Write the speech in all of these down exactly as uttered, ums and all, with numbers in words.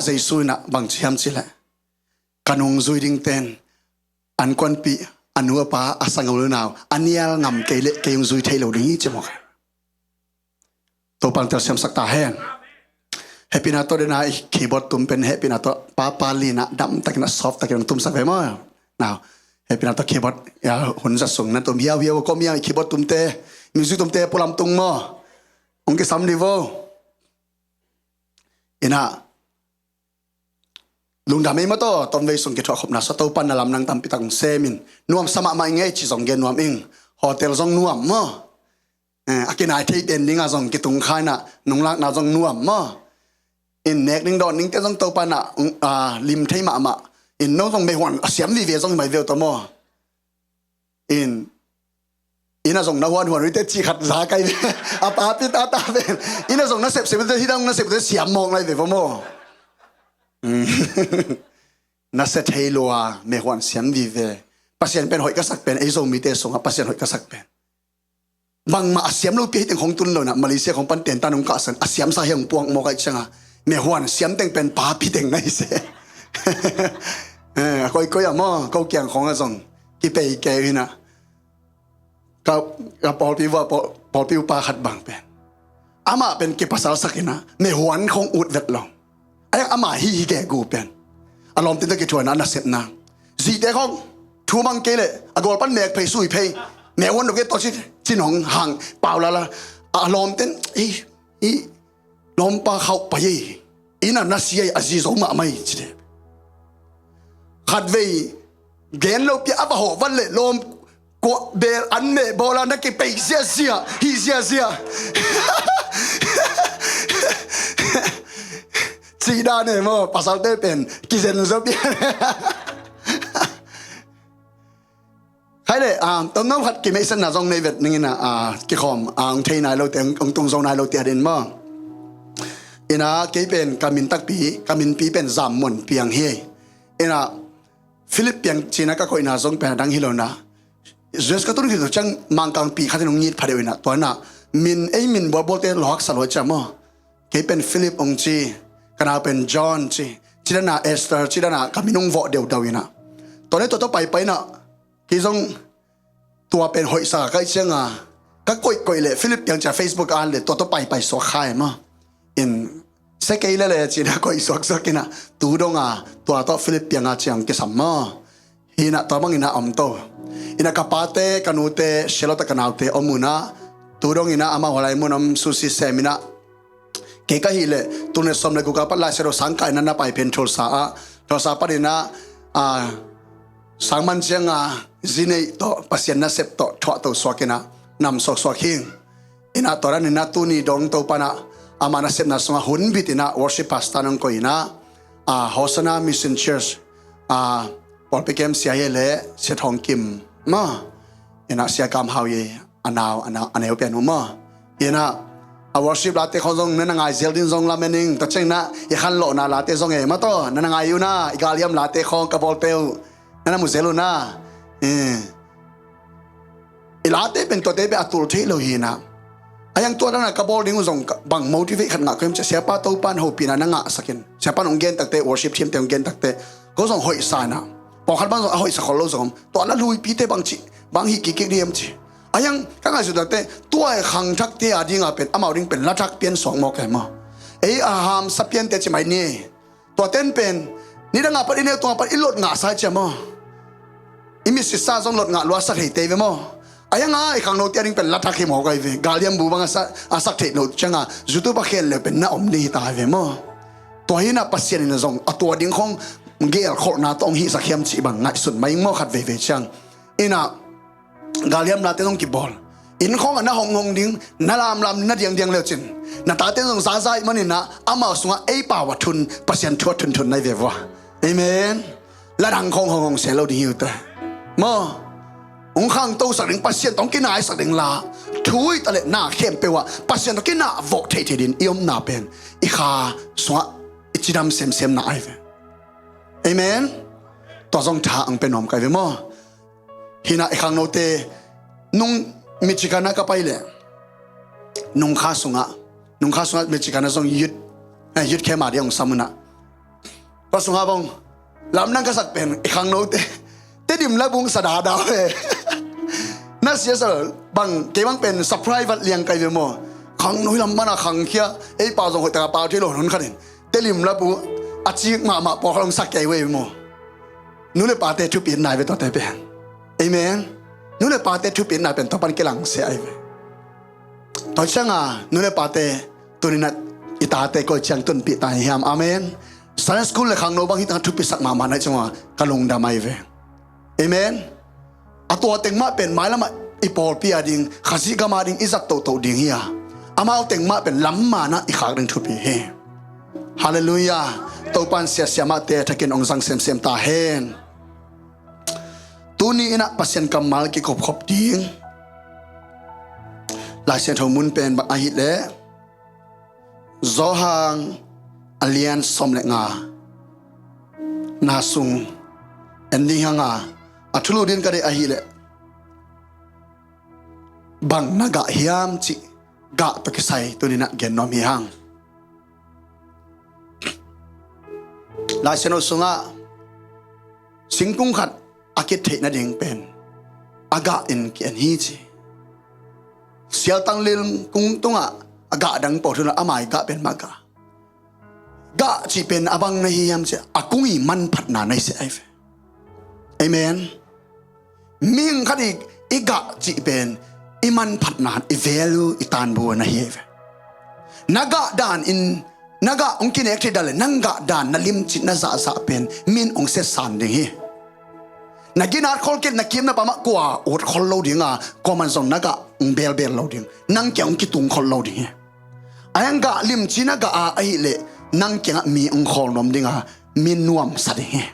Jesu in ah bang ci hiam cih leh, ka nungzui dingte'n an kuanpih a nu a pa, a sanggam a unau a nial ngam kei leh kei hong zui thei lo ding hi, ci mawk hi. Topa'n telsiamsak ta hen. Hehpihna tawh den a, i keyboard tum pen hehpihna tawh papa lin a damtakin a soft takin hong tumsak ve maw? Nau, hehpihna tawh keyboard, ya, hun zat sung na tum hiauhiau, kawm hiau, i keyboard tumte, music tumte pualam tung maw? Hong kisam ni vo. In ah, lungdam ei maw, tawh tomvei sung kithuah khopna sua, Topa'n na lamdang tampi tak hong sem in, nuamsa mahmah ing ei, ci zong gen nuam ing. Hotel zong nuam maw? Eh, a kinai thei pen ding a zong kitung kha in ah, nunglakna zong nuam maw? In nek ding dawn dingte zong Topa'n ah, ah, lim thei mahmah. In no zong meihuan a siam vive zong hi mai veu tawh maw? In, in ah zong na huanhuan uh hi teh, cih khat za kai ve. A papi tata pen in ah zong na sepsep uh hi teh, hih dang na sep uh teh siam mawk lai ve vo maw? Na sia thei lua, meihuan siam vive. Pasian pen hoih ka sak pen, ei Zomite sungah Pasian hoih ka sak pen, bangmah a siam lopi hi teng khong tun lo in ah, Malaysia khong pan tentan hong kahsan, a siamsa hi hong puak mawk ahih ciangah, meihuan siam teng pen papi teng na hi se. Eh, a koikoi ah maw, ko kiang khong ah zong kipei kei uh hi in ah, ka, ka pawlpi vua, pawl-, pawlpi upa khat bang pen, amah pen kipasalsak in ah, meihuan khong ut vet lo. Ahi hang ama hih hih gegu pen, a lawmte tawh kithuah in ah, a nasepna, zite khong thu mang kei leh a gawl pan mek phei, sui phei, meihuan lo kei tawh ci, ci-in hong hang pau lala. A lawmte'n, "Ei, ei, lawmpa khauh pai ei, inn ah na si ei, a zi zo mahmah ei," ci teh. Khatvei gen lopi a va hawh vat leh lawm kua bel an meh bawl a na kipei ziazia, hih ziazia. Cih dan e maw, pasalte pen kizen zo pian. Khai leh, ah, tomno khat kimeihsetna zong nei vet ning in ah, ah, kikhawm, ah, hong thei nai lote, hong, hong tung zo nai lote a din maw? In ah, kei pen ka min takpi, ka minpi pen Zam Muan Piang hi. In ah, Philip Piang ci-in ah ka koihna zong pen a dang hi lo in ah, U S ka tun khit uh ciang Mangkangpi khat in hong it pha deuh in ah, tua in ah min, ei min bualbualte lawhaksa lua cia maw? Kei pen Philip hong ci, ka nau pen John ci, ci dan ah Esther, ci dan ah ka min hong vawh deudau in ah. Tua leh tua tawh paipai in ah, kei zong tua pen hoihsa ka hih ciangah, ka koihkoih leh Philip Piang ci-a Facebook a at leh tua tawh paipai suak kha e maw? In, sia kei lele ci-in ah koih suaksuak in ah, tu dong a tua tawh Philip Piang a ciang kisam maw? Hi in ah, tua bang in ah om to. In ah ka pate, ka nute, sia lo ta ka naute om un ah, tu dong in ah amau hua lai mun om susi sem in ah, kei ka hih leh tul nih sawm le guk a pat Lai Siangtho sang kah in ah na pai pen Tulsa ah, Tulsa pat in ah, ah, sang man ciang a zi neih tawh, Pasian nasep tawh thuah to suak in ah nam suaksuak hi. In ah tua dan in ah tuni dong Topa'n ah ama nasepna sungah hun bit in ah worship pastor nong koih in ah, ah, Hosanna Mission Church, ah, pawlpi kem sia hi leh Sia Thawng Kim maw? In ah Sia Kam Hau hi, a nau, a nau, a neu pian uh maw? In ah, a worship late khong zong na na ngai zel ding zong lamen ing, tua ciang in ah i khanlawhna late zong e maw, tawh na na ngai un ah, i galhiam late khong ka bawlte uh na na mu zel un ah. Eh. I late pen tuate pen a tul thei lo hi in ah. Ahi hang tua dan a ka bawl ding uh zong ka, bang motivate khat ngah ko hiam cih leh, siapa Topa'n hopihna na ngahsak in, siapa'n hong gen tak teh, worship team te hong gen tak teh, ko zong hoihsa in ah. Pawlkhat bang zong a hoihsa khol lo zong om. Tua la luipite bang ci, bang hih kik kik ding hiam ci. Ahi hang ka ngaihsut tak teh, tua i khangthakte a ding a pen, amau ding pen la thak pian suak mawk e maw? Ei a hamsa piante ci mai ni. Tuate'n pen nidang a pat, i neu tung a pat i lot ngahsa hi cia maw? I mitsisa zong lot ngah lua sak hi tei ve maw? Ahi hang a i khangnote a ding pen la thak hi mawk ahi ve. Galhiam bu bang a sa, a sak theih loh ciang a, YouTube a khen le pen na om ding hi ta hi ve maw? Tua hi in ah Pasian in zong a tua ding khong gelkholhna tawh hong hihsak hiam cih bang ngaihsun mai ing maw khat veivei ciang. In ah, galhiam late zong kibawl. Inn khawng ah na honghong ding, na lamlam na diangdiang le uh cin, na tate zong zaza ahih manin ah amau sungah ei pau a thun, Pasian thu a thunthun na hi ve vua. Amen. La dang khawng honghong se lo ding hi uh teh. Maw, hong khangtosak ding, Pasian tawh hong kinaisak ding la, thu hi ta leh na khempeuh ah Pasian tawh kinah vawh theihtheih ding i omna pen i kha sungah i cidam semsemna ahi ve. Amen. Tua zong tha hong pia nuam ka hi ve maw? Hi in ah i khangnote nung Michigan ah ka pai leh, nung kha sungah, nung kha sungah Michigan ah zong youth, eh, youth camp a ding hong sam un ah, Tua sungah bang lamdang ka sak pen i khangnote Tedim labung sa dada ve. Na sia sa bang kei bang pen surprise vat liang kai ve maw. Khangno hi lam mana khangkhia ei pa zong hoih taka pau thei lo hun khatin Tedim labu a cik mahmah pawlkhat hong sak kei ve maw. Nu le pate thupit nai ve tuate pen. Amen. Nu le pate thupit nai pen tua pan kilang sia ai ve. Tua cianga nu le pate tuninah i tate koi ciang tunpih ta hiam? Amen. Sunday school le khangno bang hi tanga thupisak mahmah nai cianga ka lungdam ai ve. Amen. A tua teng mah pen mailamah i pawlpi a ding Khazih gama ding i zat tohtoh ding hi a, amau teng mah pen lam manah i khak ding thupi hi. Halleluiah. Topan siasia mahte thakin ong zang semsem ta hen. Tuni inah Pasian kammal kikhopkhop ding Laisiangtho mun pen bang ahileh Johan a lian sawm le nga na sung en ding hanga a thulu din ka deih ahileh bang na gah hiam cih gah tawh kisai tuninah gen nuam hi hang. Laisiangtho sungah singkung khat a kit theih nading pen a gah in ki-en hi ci. Sialtang lil kung tungah a gah dang pawh thunah a mai gah pen mah gah. Gah cih pen a bang na hi hiam ci a kung i manphatna na hi si ai ve. Amen. Mihing khat i gah cih pen i manphatna i value i tanbu na hi ve. Na gah dan in na gah hong kinek thei dan le nang gah dan na limcin na zahzah pen min hong setsan ding hi. Na ginat kholkit na kimna pamah kua ut khol lo dinga kua man zong na gah hong belbel lo ding, nang kiang hong kitung khol lo ding hi. A hiang gah limci na gah a ahileh nang kiangah mi hong khawl nuam dinga mi nuamsa ding hi.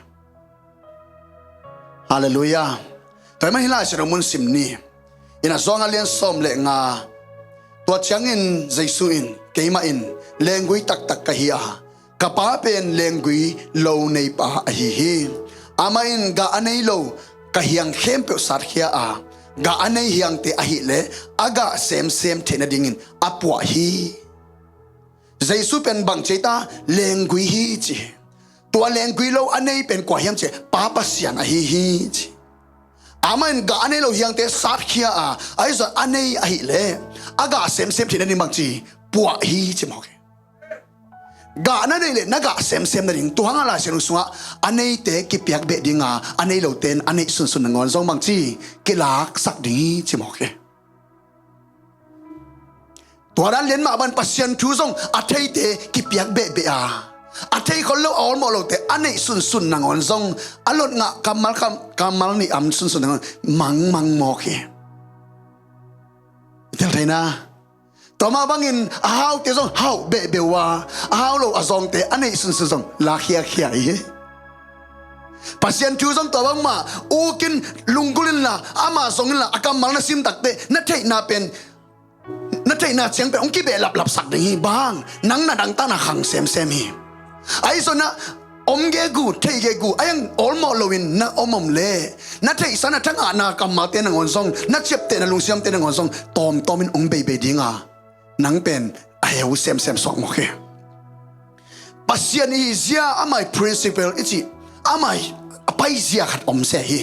Halleluiah. Tua hi mah hi Laisiangtho mun sim ni. Inah Johan a lian sawm le nga. Tua ciangin Jesu in keimah in lenggui taktak ka hi a, ka Pa pen lenggui lo neipa ahi hi. Amah in gah a nei lo ka hiang khempeuh satkhia a, gah a nei hiangte ahileh a gah semsem theih nadingin a puah hi. Jesu pen bang ci ta lenggui hi ci hi. Tua lenggui lo a nei pen kua hiam ci Pa Pasian ahi hi ci. Amah in gah a nei lo hiangte satkhia a, ahi zong a nei ahileh a gah semsem theih nading bang ci puah hi ci mawk hi. Gah na neih le na gah semsem nading tua hanga Laisiangtho sungah a neite kipiak beh dinga a nei lote in a neih sunsun nangawn zong bang ci kilaksak ding hi ci mawk hi. Tua dan lian mah ban Pasian thu zong a theite kipiak behbeh a, a thei khol lo a awlmawh lote a neih sunsun nangawn zong a lot ngah kammal kam kammal nih am sunsun nangawn mangmang mawk hi. I tel theina tua mah bangin a haute zong hauh behbeh uh a, a hau lo a zawngte a neih sunsun zong lakhiakhia hi. Pasian thu zong tua bangmah ukin lunggulh inla ama zong inla a kammal na sim takte na theihna pen na theihna ciang pen hong kibehlaplapsak ding hi. Bang nang na dangtakna khang semsem hi. Ahi zongin ah om gegu thei gegu a hiang awlmawh loin na om om le na theihsa na thangahna kammalte nangawn zong na ciaptehna lungsiamte nangawn zong tawmtawmin hong beibei dinga nang pen a heu semsem suak mawk hi. Pasian i hih zia amah i principle i cih amah a paizia khat om se hi.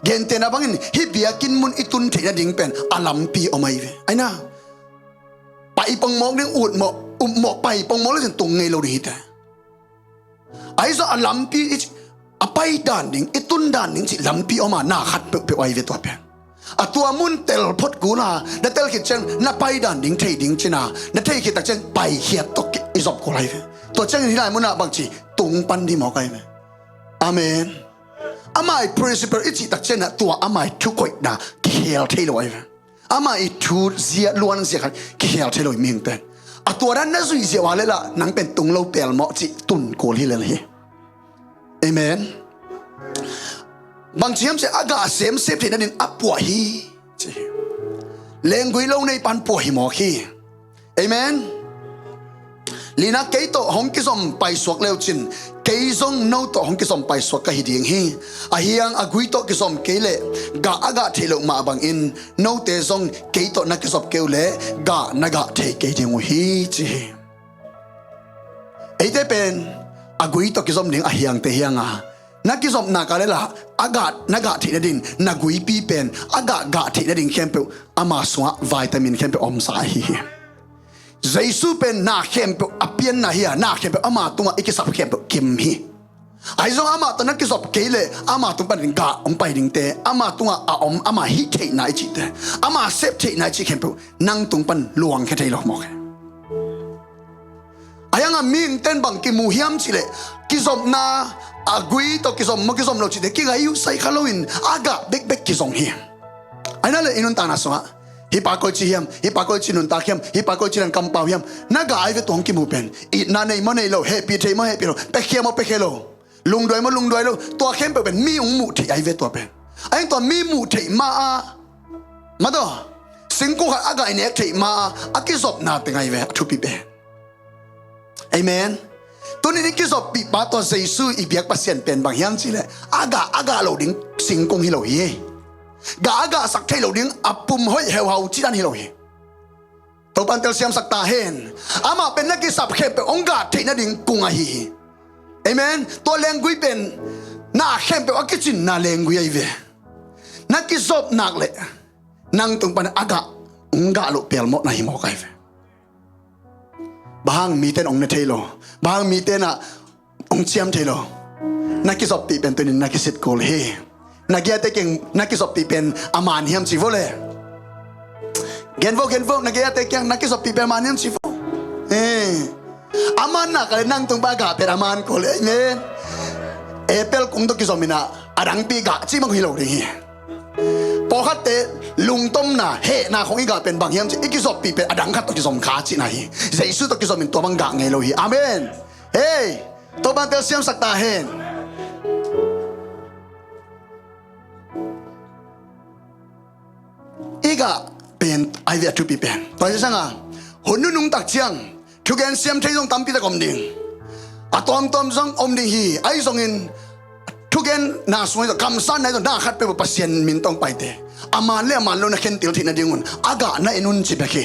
Gentehna bangin hih biakinn mun i tun theih nading pen a lampi om ahi ve. Aina pai pongmawk ding utmawh upmawh pai pongmawk le cin tung ngei lo ding hite. Ahi zong a lampi i cih a pai dan ding i tun dan ding cih lampi om a na khat peuhpeuh ahi ve tua pen. A tua mun tel phot kula na tel khit ciang na pai dan ding thei ding cina na thei khit tak ciang pai khiat tawh i zop kul ahi ve. Tua ciangin hih lai munah bangci tung pan ding mawk ahi ve. Amen. Amah i principle i cih tak ciangin ah tua amah i thukoihna kikhel thei lo ahi ve. Amah i thu zia luan zia khat kikhel thei lo i mihingte. A tua dan na zuih zia uh a leh lah nang pen tung lo pelmawh cih tun kul hi lel hi. Amen. Bangci hiam cih a gah semsem theih nadin a puah hi ci hi. Lenggui lo nei pan puah hi mawk hi. Amen. Lina kei tawh hong kizom paisuak leucin kei zong no tawh hong kizom paisuak ka hi ding hi. A hiang a gui tawh kizom kei leh gah a gah theih loh mah bangin note zong kei tawh na kizop kei uh leh gah na gah thei kei ding uh hi ci hi. Eite pen a gui tawh kizom ding a hiangte hiang a, na kizopna ka le la a gah, na gah theih nading na guipi pen a gah gah theih nading khempeuh ama sungah vitamin khempeuh omsa ahi hi. Jesu pen na khempeuh a pianna hi a, na khempeuh ama tungah i kisap khempeuh kim hi. Ahi zong amah tawh na kizop kei leh ama tung panin gah hong pai dingte, ama tungah a om, ama hih theihna i cihte, ama sep theihna i cih khempeuh nang tung pan luangkhia thei lo mawk hi. Ahi hangah mihingte in bang kimu hiam cihleh kizopna a gui tawh kizom maw kizom lo cihte kingai uh sai kha loin a gah bekbek kizong hi. Ahi na le i nuntakna sungah hih pa koici hiam, hih pa koici nuntak hiam, hih pa koici dan kampau hiam, na gah ai ve tua hong kimu pen. Itna nei maw nei lo, hehpih thei maw hehpih lo, pekhia maw pekhia lo, lungduai maw lungduai lo, tua khempeuh pen mi hong muh theih ai ve tua pen. Ahi tua mi muh theih ma-a, ma tawh singkung khat a gah i nek theih ma-a a kizopna teng ai ve a thupi pen. Amen. Tunin i kizoppih pa tua Jesu i biak Pasian pen bang hiam cihleh a gah a gah lo ding singkung hi lo hi. Gah a gah sak thei lo ding a pum hoih heuhau cidan hi lo hi. Topan telsiamsak ta hen. Amah pen na kisap khempeuh hong gah theih nading kung ahi hi. Amen. Tua lenggui pen na khempeuh a kicinna lenggui ahi ve. Na kizop nak leh nang tung pan a gah hong gah loh pelmawh na hi mawk ahi ve. Bang hang mite in hong ne thei lo? Bang hang mite in ah hong ciam thei lo? Na kizoppih pen tunin na kisit kul hi. Na giate kiang na kizoppih pen a man hiam ci vo le. Gen vo, gen vo, na giate kiang na kizoppih pen a man hiam ci vo. Eh. A man nak le nang tung pa gah pen a man kul hi. Amen. Apple kung tawh kizom in ah a dangpi gah ci mang hi lo ding hi. Pawlkhatte lungtomna hehna khong i gah pen bang hiam ci i kizoppih pen a dang khat tawh kizom kha cihna hi. Jesu tawh kizom in tua bang gah ngei lo hi. Amen. Hei, tua bang telsiamsak ta hen. I gah pen ai ve a thupi pen tua hi sanga hun nunung tak ciang thugen siam thei zong tampi tak om ding. A tuamtuam zong om ding hi. Ahi zongin thugen na sung ahi zong kamsan na ahi zong na khat peuh Pasian min tawh paite a man le a man lo na khentil theih nadingun a gah na en un ci bek hi.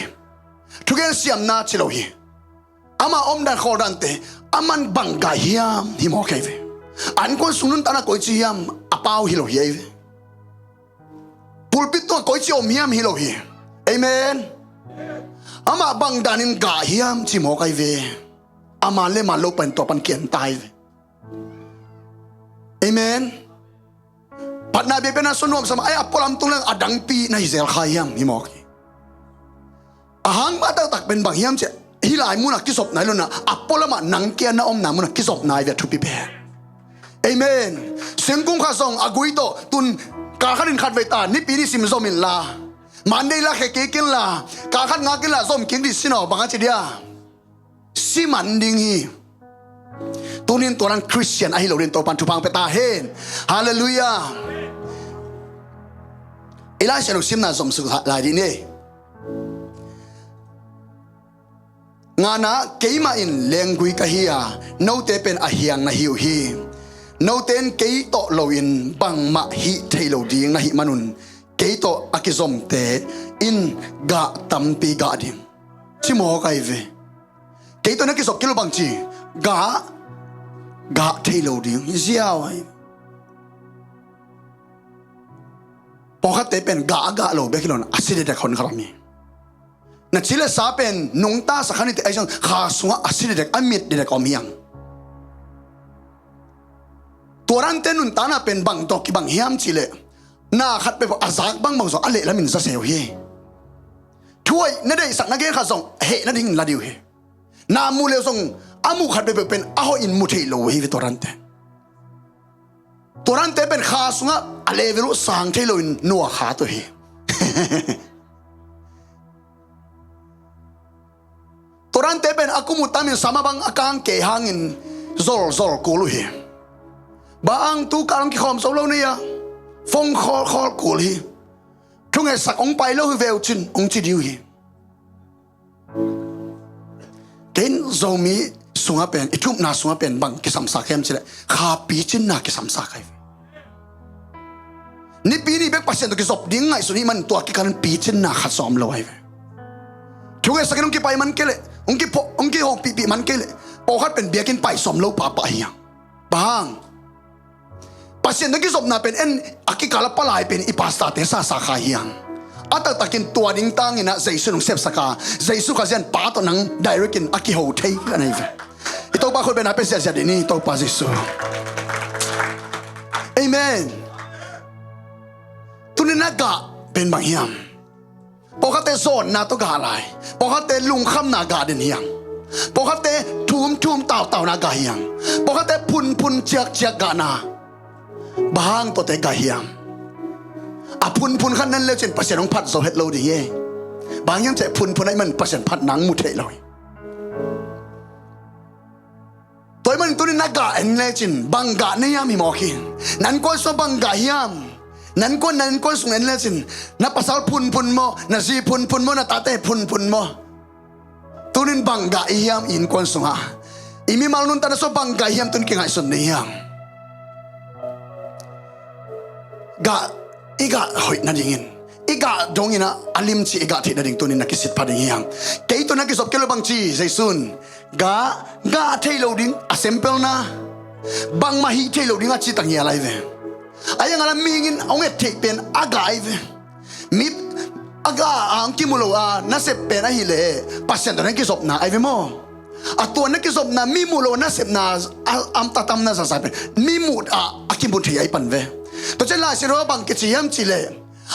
Thugen siamna ci lo hi. Ama omdan khawldante a man bang gah hiam hi mawk ahi ve. An kuan sung nuntakna koici hiam a pau hi lo hi ahi ve. Pulpit tungah koici om hiam hi lo hi. Amen. Amah bang danin gah hiam ci mawk ahi ve. A man le man lo pan tua pan kian ta ahi ve. Amen. Patna biakpiak na sung nuamsa mah ai a pualam tung leng a dangpi na hi zel kha hiam hi mawk hi. A hang mah taktak pen bang hiam ciah hih lai munah kizopna hi lo na a pualamah nang kia na omna munah kizopna hi ve a thupi pen. Amen. Singkung khat zong a gui tawh tun kal khat in khat vei ta nipi ni sim zom inla Monday la khe kik inla kal khat ngak inla zom kik dih sin aw bang a ci dia. Si man ding hi. Tunin tua nan Christian ahi lo din Topan thupha pia ta hen. Halleluiah. I Lai Siangtho simna zom suk lai dih ni. Ngana keimah in lenggui ka hi a note pen a hiang na hi uh hi. Note in kei tawh loin bangmah hih thei lo ding na hih manun kei tawh a kizomte in gah tampi gah ding. Ci mawk ahi ve. Kei tawh na kizop kilo bangci gah gah thei lo ding ziau ahi. Pawlkhatte pen gah a gah lo bek hi lo na a si dekdek hon khat om hi. Na ci le sa pen nungta sa khan hite ahi zong kha sungah a si dekdek a mit dekdek om hiang. Tua dante nuntakna pen bang tawh kibang hiam cihleh na khat peuh a zak bangbang zong a lehlamin za seu hi. Thuaih na deihsak na gen khat zong heh nadingin la dih uh hi. Na muh leu zong a muh khat peuhpeuh pen a hoihin mu theih lo uh hi ve tua dante. Tua dante pen kha sungah a level uh sang thei loin nua kha tuah hi. Tua dante pen a kum uh tamin sama bang a kang kei hangin zolzol kul uh hi. Bang tu kal hong kikhawm zo lo nei a fong khawlkhawl kul hi. Thungetsak hong pai lo hi veu cin hong ci dih uh hi. Kein Zomi sungah pen i thupna sungah pen bang kisamsa khem cileh kha picinna kisamsa kai ve. Nipi ni bek Pasian tawh kizop ding ngaihsun ih man tua kikanin picinna khat zong om lo ai ve. Thungetsakin hong kipai man kei leh hong kihopihpih man kei leh Pawlkhat pen biakinn pai sawm lo pahpah hi hang. Bang hang? Pasian tawh kizopna pen en a kikal a palai pen i pastor-te sasa kha hi hang. A taktakin tua ding tangin ah Jesu nong sepsak a, Jesu Khazih in Pa tawh nang direct in a kiho thei ka nei ve. I Topa khut bengna pia ziahziah dih ni, Topa Jesu. Amen. Tuni na gah pen bang hiam? Pawlkhatte zawnna tawh gah lai. Pawlkhatte lungkhamna gah den hiam? Pawlkhatte thumthum tautauna gah hiam? Pawlkhatte phunphun ciakciak gahna, bang hang tuate gah hiam? A phunphun khat na en lecin Pasian hong phat zo het lo ding hi. Bang hiam cih leh phunphun ahih man Pasian phatna hong mu thei lo hi. Tua ahih manin tuni na gah en lecin bang gah na hiam hi mawk hi. Na innkuan sung bang gah hiam? Na innkuan, na innkuan sung en lecin na pasal phunphun maw, na zi phunphun maw, na tate phunphun maw? Tunin bang gah i hiam i innkuan sungah? I mimal nuntakna sung bang gah i hiam tun kingaihsun ding hiam? Gah, i gah hoih nadingin, i gah dongin ah a limci i gah theih nading tunin na kisit pha ding hiam? Kei tawh na kizop kei lo bang ci Jesu in, gah, gah thei lo ding a simple na, bangmah hih thei lo ding a cih tak ngial ahi ve. A iang a la mihing in hong et theih pen a gah ahi ve. Mi a gah a hong kimu lo a nasep pen ahih leh Pasian tawh na kizopna ahi ve maw? A tua na kizopna mi muh lo nasepna a, a tamtamna zahzah pen mi muh a, a kimu thei ahi pan ve. Tua ciang Lai Siangtho ah bang kici hiam cih leh,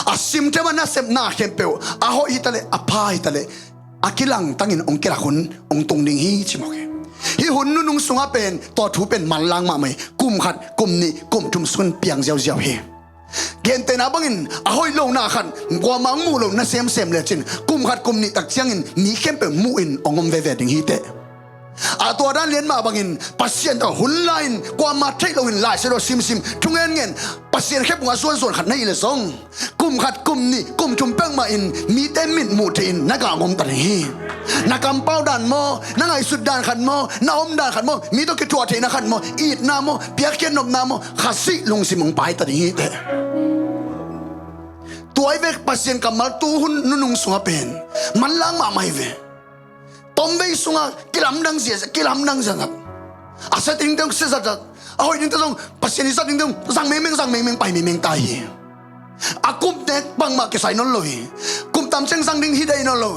a simthem a nasepna khempeuh a hoih hi ta leh, a pha hi ta leh, a kilangtangin hong kilak hun hong tung ding hi ci mawk hi. Hih hun nunung sungah pen tua thu pen manlang mahmah hi. Kum khat, kum nih, kum thum sungin piang ziauziau hi. Gentehna bangin a hoih lohna khat kuamah hong muh lo na semsem lecin kum khat kum nih tak ciangin mi khempeuh muhin hong om veve ding hi teh. A tua dan lian mah bangin Pasian tawh hun la-in kuamah theih loin Lai Siangtho simsim, thungen ngen, Pasian khephung a zuanzuan khat na hih leh zong kum khat, kum nih, kum thum peuhmah in mite mit muh theihin na gah hong om ta ding hi. Na kampau dan maw, na ngaihsut dan khat maw, na om dan khat maw, mi tawh kithuah theihna khat maw, itna maw, piakkhiat nopna maw, Khazih lungsim hong pai ta ding hi teh. Tua hi ve Pasian kammal tu hun nunung sungah pen manlang mahmah hi ve. Tomvei sungah kilamdang ziahziah, kilamdang ziahziah. A sia dingte zong sia ziahziah. A hoih dingte zong, Pasian i zat dingte zong zang mengmeng, zang mengmeng, pai mengmeng ta hi. A kum nek bangmah kisai nawn lo hi. Kum tam ciang zang ding hi deih nawn lo.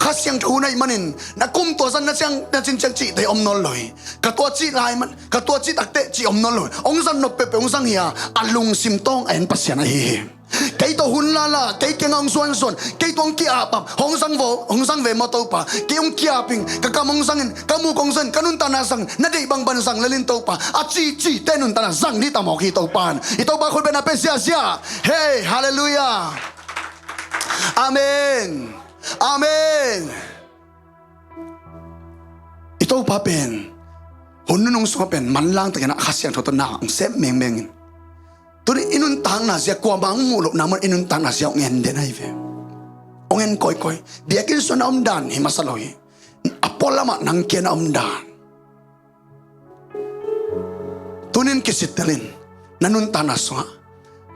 Kha Siangtho hun ahih manin na kum tua zan na ciang, na cin ciang cihte om nawn lo hi. Ka tua cih lai man, ka tua cih takteh cih om nawn lo hi. Hong zat nop peuhpeuh hong zang hi a, a lungsim tawng a en Pasian ahi hi. Kei tawh hun lala, kei kiangah hong zuanzuan, kei tawh hong ki-apap, hong zang vo, hong zang ve maw Topa. Kei hong ki-ap ing, ka kam hong zang in, ka muk hong zang in, ka nuntakna zang, na deih bangbang zang lel in Topa. A cihcihte nuntakna zang dih ta mawk hi Topa in. I Topa khut bengna pia ziahziah. Hei, halleluiah. Amen. Amen. I Topa pen hun nunung sungah pen manlang takin ah Kha Siangtho tawh na hong sem mengmeng in. Tuni i nuntakna zia kuamah hong muh loh na mun i nuntakna zia hong en den ahi ve. Hong en kawikawi. Biakinn sung na om dan hi masa lo hi. A pualamah nang kia na om dan. Tunin kisittel in na nuntakna sungah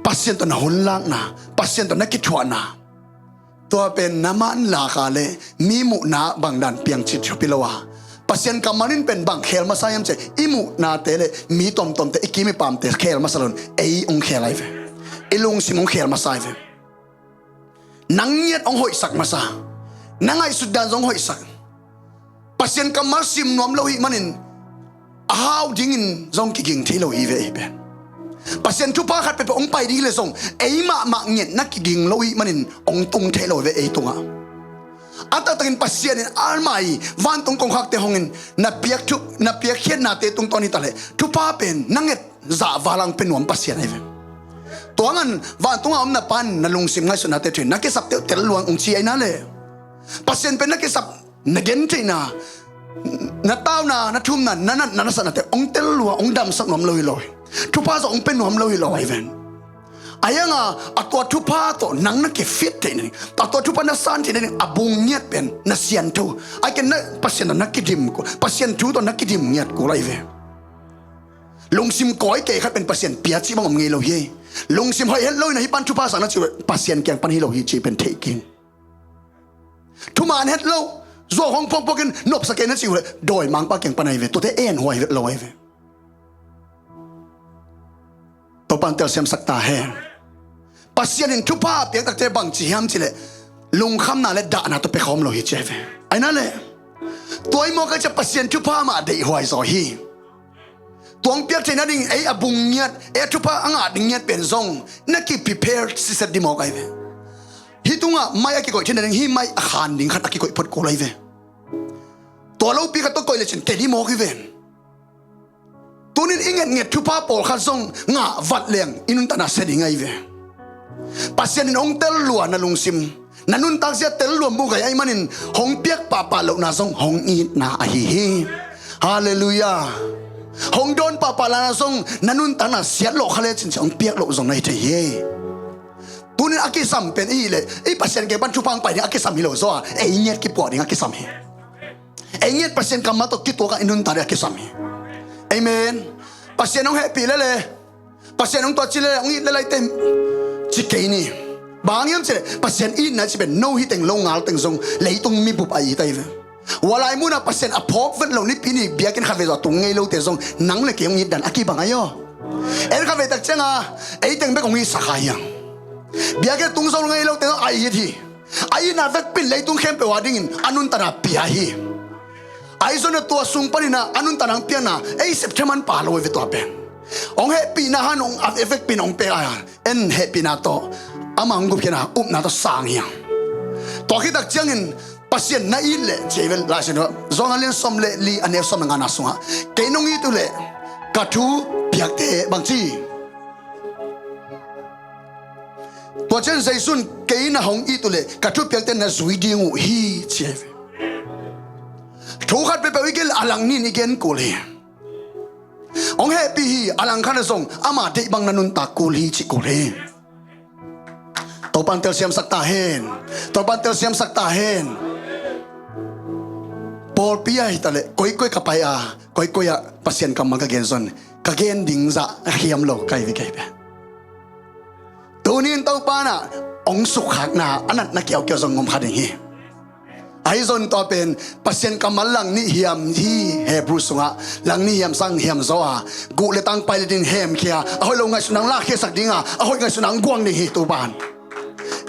Pasian tawh na hun lakna, Pasian tawh na kithuahna, tua pen na man laka le mi muhna bang dan piangcin thupi lo a, Pasian kammal in pen bang khel masa hiam cih leh i muhnate le mi tuamtuamte, i kim i pamte khel masa loin ei hong khel ahi ve. I lungsim hong khel masa ahi ve. Nang ngiat hong hoihsak masa, na ngaihsut dan zong hong hoihsak. Pasian kammal sim nuam lo hih manin a hau dingin zong kiging thei lo hi ve ei pen. Pasian thupha khat peuhpeuh hong pai ding hi leh zong ei mahmah ngiat na kiging lo hih manin hong tung thei lo hi ve ei tungah. A taktakin Pasian in ama i vantung kongkhakte hongin na piak thu, na piakkhiatnate tungtawn hi ta leh thupha pen na nget zah vala hong pia nuam Pasian ahi ve. Tua hangin vantungah om na Pa in na lungsim ngaihsutnate thuin na kisapte uh tel lua ing hong ci ahi na le. Pasian pen na kisap, na gentheihna, na tauna, na thumna, na natna, na satnate hong tel lua, hong damsak nuam lo hi lo hi. Thupha zong hong pia nuam lo hi lo ahi ven. Ahi hanga a tua thupha tawh nang na kifit theih nading, a tua thupha na san theih nading a bung ngiat pen na siantho. Ahi ken na Pasian tawh na kidim kul, Pasian thu tawh na kidim ngiat kul ahi ve. Lungsim kawi kei khat pen Pasian pia cih bang om ngei lo hi. Lungsim hoih het lo in a hih pan thupha sang na cih uh Pasian kiang pan hi lo hi cih pen theih kei. Thuman het lo, Zuau hong phokphok in nopsa kei na cih uh leh dawimangpa kiang pan ahi ve. Tuate enhuai lo ahi ve. Topan telsiamsak ta hen. Pasian in thupha a piak takte bang ci hiam cih leh lungkhamna le dahna tawh pia khawm lo hi ci ahi ve. Ahi na leh tua i mawk a cia Pasian thupha mah deihhuai zaw hi. Tuang piak theihna ding ei a bung ngiat, ei a thupha a ngah ding ngiat pen zong na ki prepare siset ding mawk ahi ve. Hih tungah mai a kikoih theihna ding hih mai a khan ding khat a kikoih phot kul ahi ve. Tua lopi khat tawh koih lecin te ding mawk hi ve. Tunin i ngetnget thupha pawlkhat zong ngah vat leng i nuntakna sia ding ahi ve. Pasian in hong tel lua na lungsim, na nuntak zia tel lua muh gai ahi manin hong piak pahpah lohna zong hong itna ahi hi. Halleluiah. Hong dawn pahpah lohna zong na nuntakna siat lawh kha lecin cia hong piak loh zong na hi thei hi. Tunin a kisam pen i hih leh i Pasian kiang pan thupha hong pai ding a kisam hi lo zaw a, ei ngiat kipuah ding a kisam hi. Ei ngiat Pasian kammal tawh kituak a i nuntak ding a kisam hi. Amen. Pasian hong hehpih lele, Pasian hong tuaci lele, hong it lele i tem ci kei ni. Bang hang hiam cih leh Pasian itna cih pen no hi teng lo ngal teng zong leitung mi bup a it ahi ve. Ua lai munah Pasian a phawk vet lo Nipi ni biakinn khatvei zaw a tung ngei lote zong nang le kei hong it dan a kibang ahi aw. En khatvei tak cianga ei teng bek hong itsak kha hiang. Biakinn a tung zo ngei lote zong a it hi. A itna vekpi in leitung khempeuh a dingin a nuntakna pia hi. Ahi zongin a tua sung panin a nuntakna hong piakna ei septhe man pha lo hi ve tua pen. Hong hehpihna han hong a vekpi in hong pia a, en hehpihna tawh ama hong gupkhiatna upna tawh sang hiang. Tua khit tak ciangin Pasian na it leh ci hi ve Lai Siangtho ah, Johan a lian sawm le li a neu sawm le ngana sungah, kei nong it uh leh ka thu piakte bang ci. Tua ciang Jesu in kei na hong it uh leh ka thupiakte na zui ding uh hi ci hi ve. Thu khat peuhpeuh i gen a langnin i gen kul hi. Hong hehpih hi, a langkhat ah zong ama deih bang na nuntak kul hi cih kul hi. Topan telsiamsak ta hen. Topan telsiamsak ta hen. Pawlpi ah hi ta leh koikoi ka pai a, koikoi ah Pasian kammal ka gen zong ka gen ding zah a hiam lo ka hi ve kei ve. Tunin Topa in ah hong sukkhakna a natna kiaukiau zong ngom kha ding hi. Ahi zong tua pen Pasian kammal langnih hiam hi. Hebrew sungah langnih hiam sang hiam zaw a, guh le tang pai le din hemkhia a, hoih lo ngaihsutna hong lakkhiasak ding a, a hoih ngaihsutna hong guang ding hi Topa in.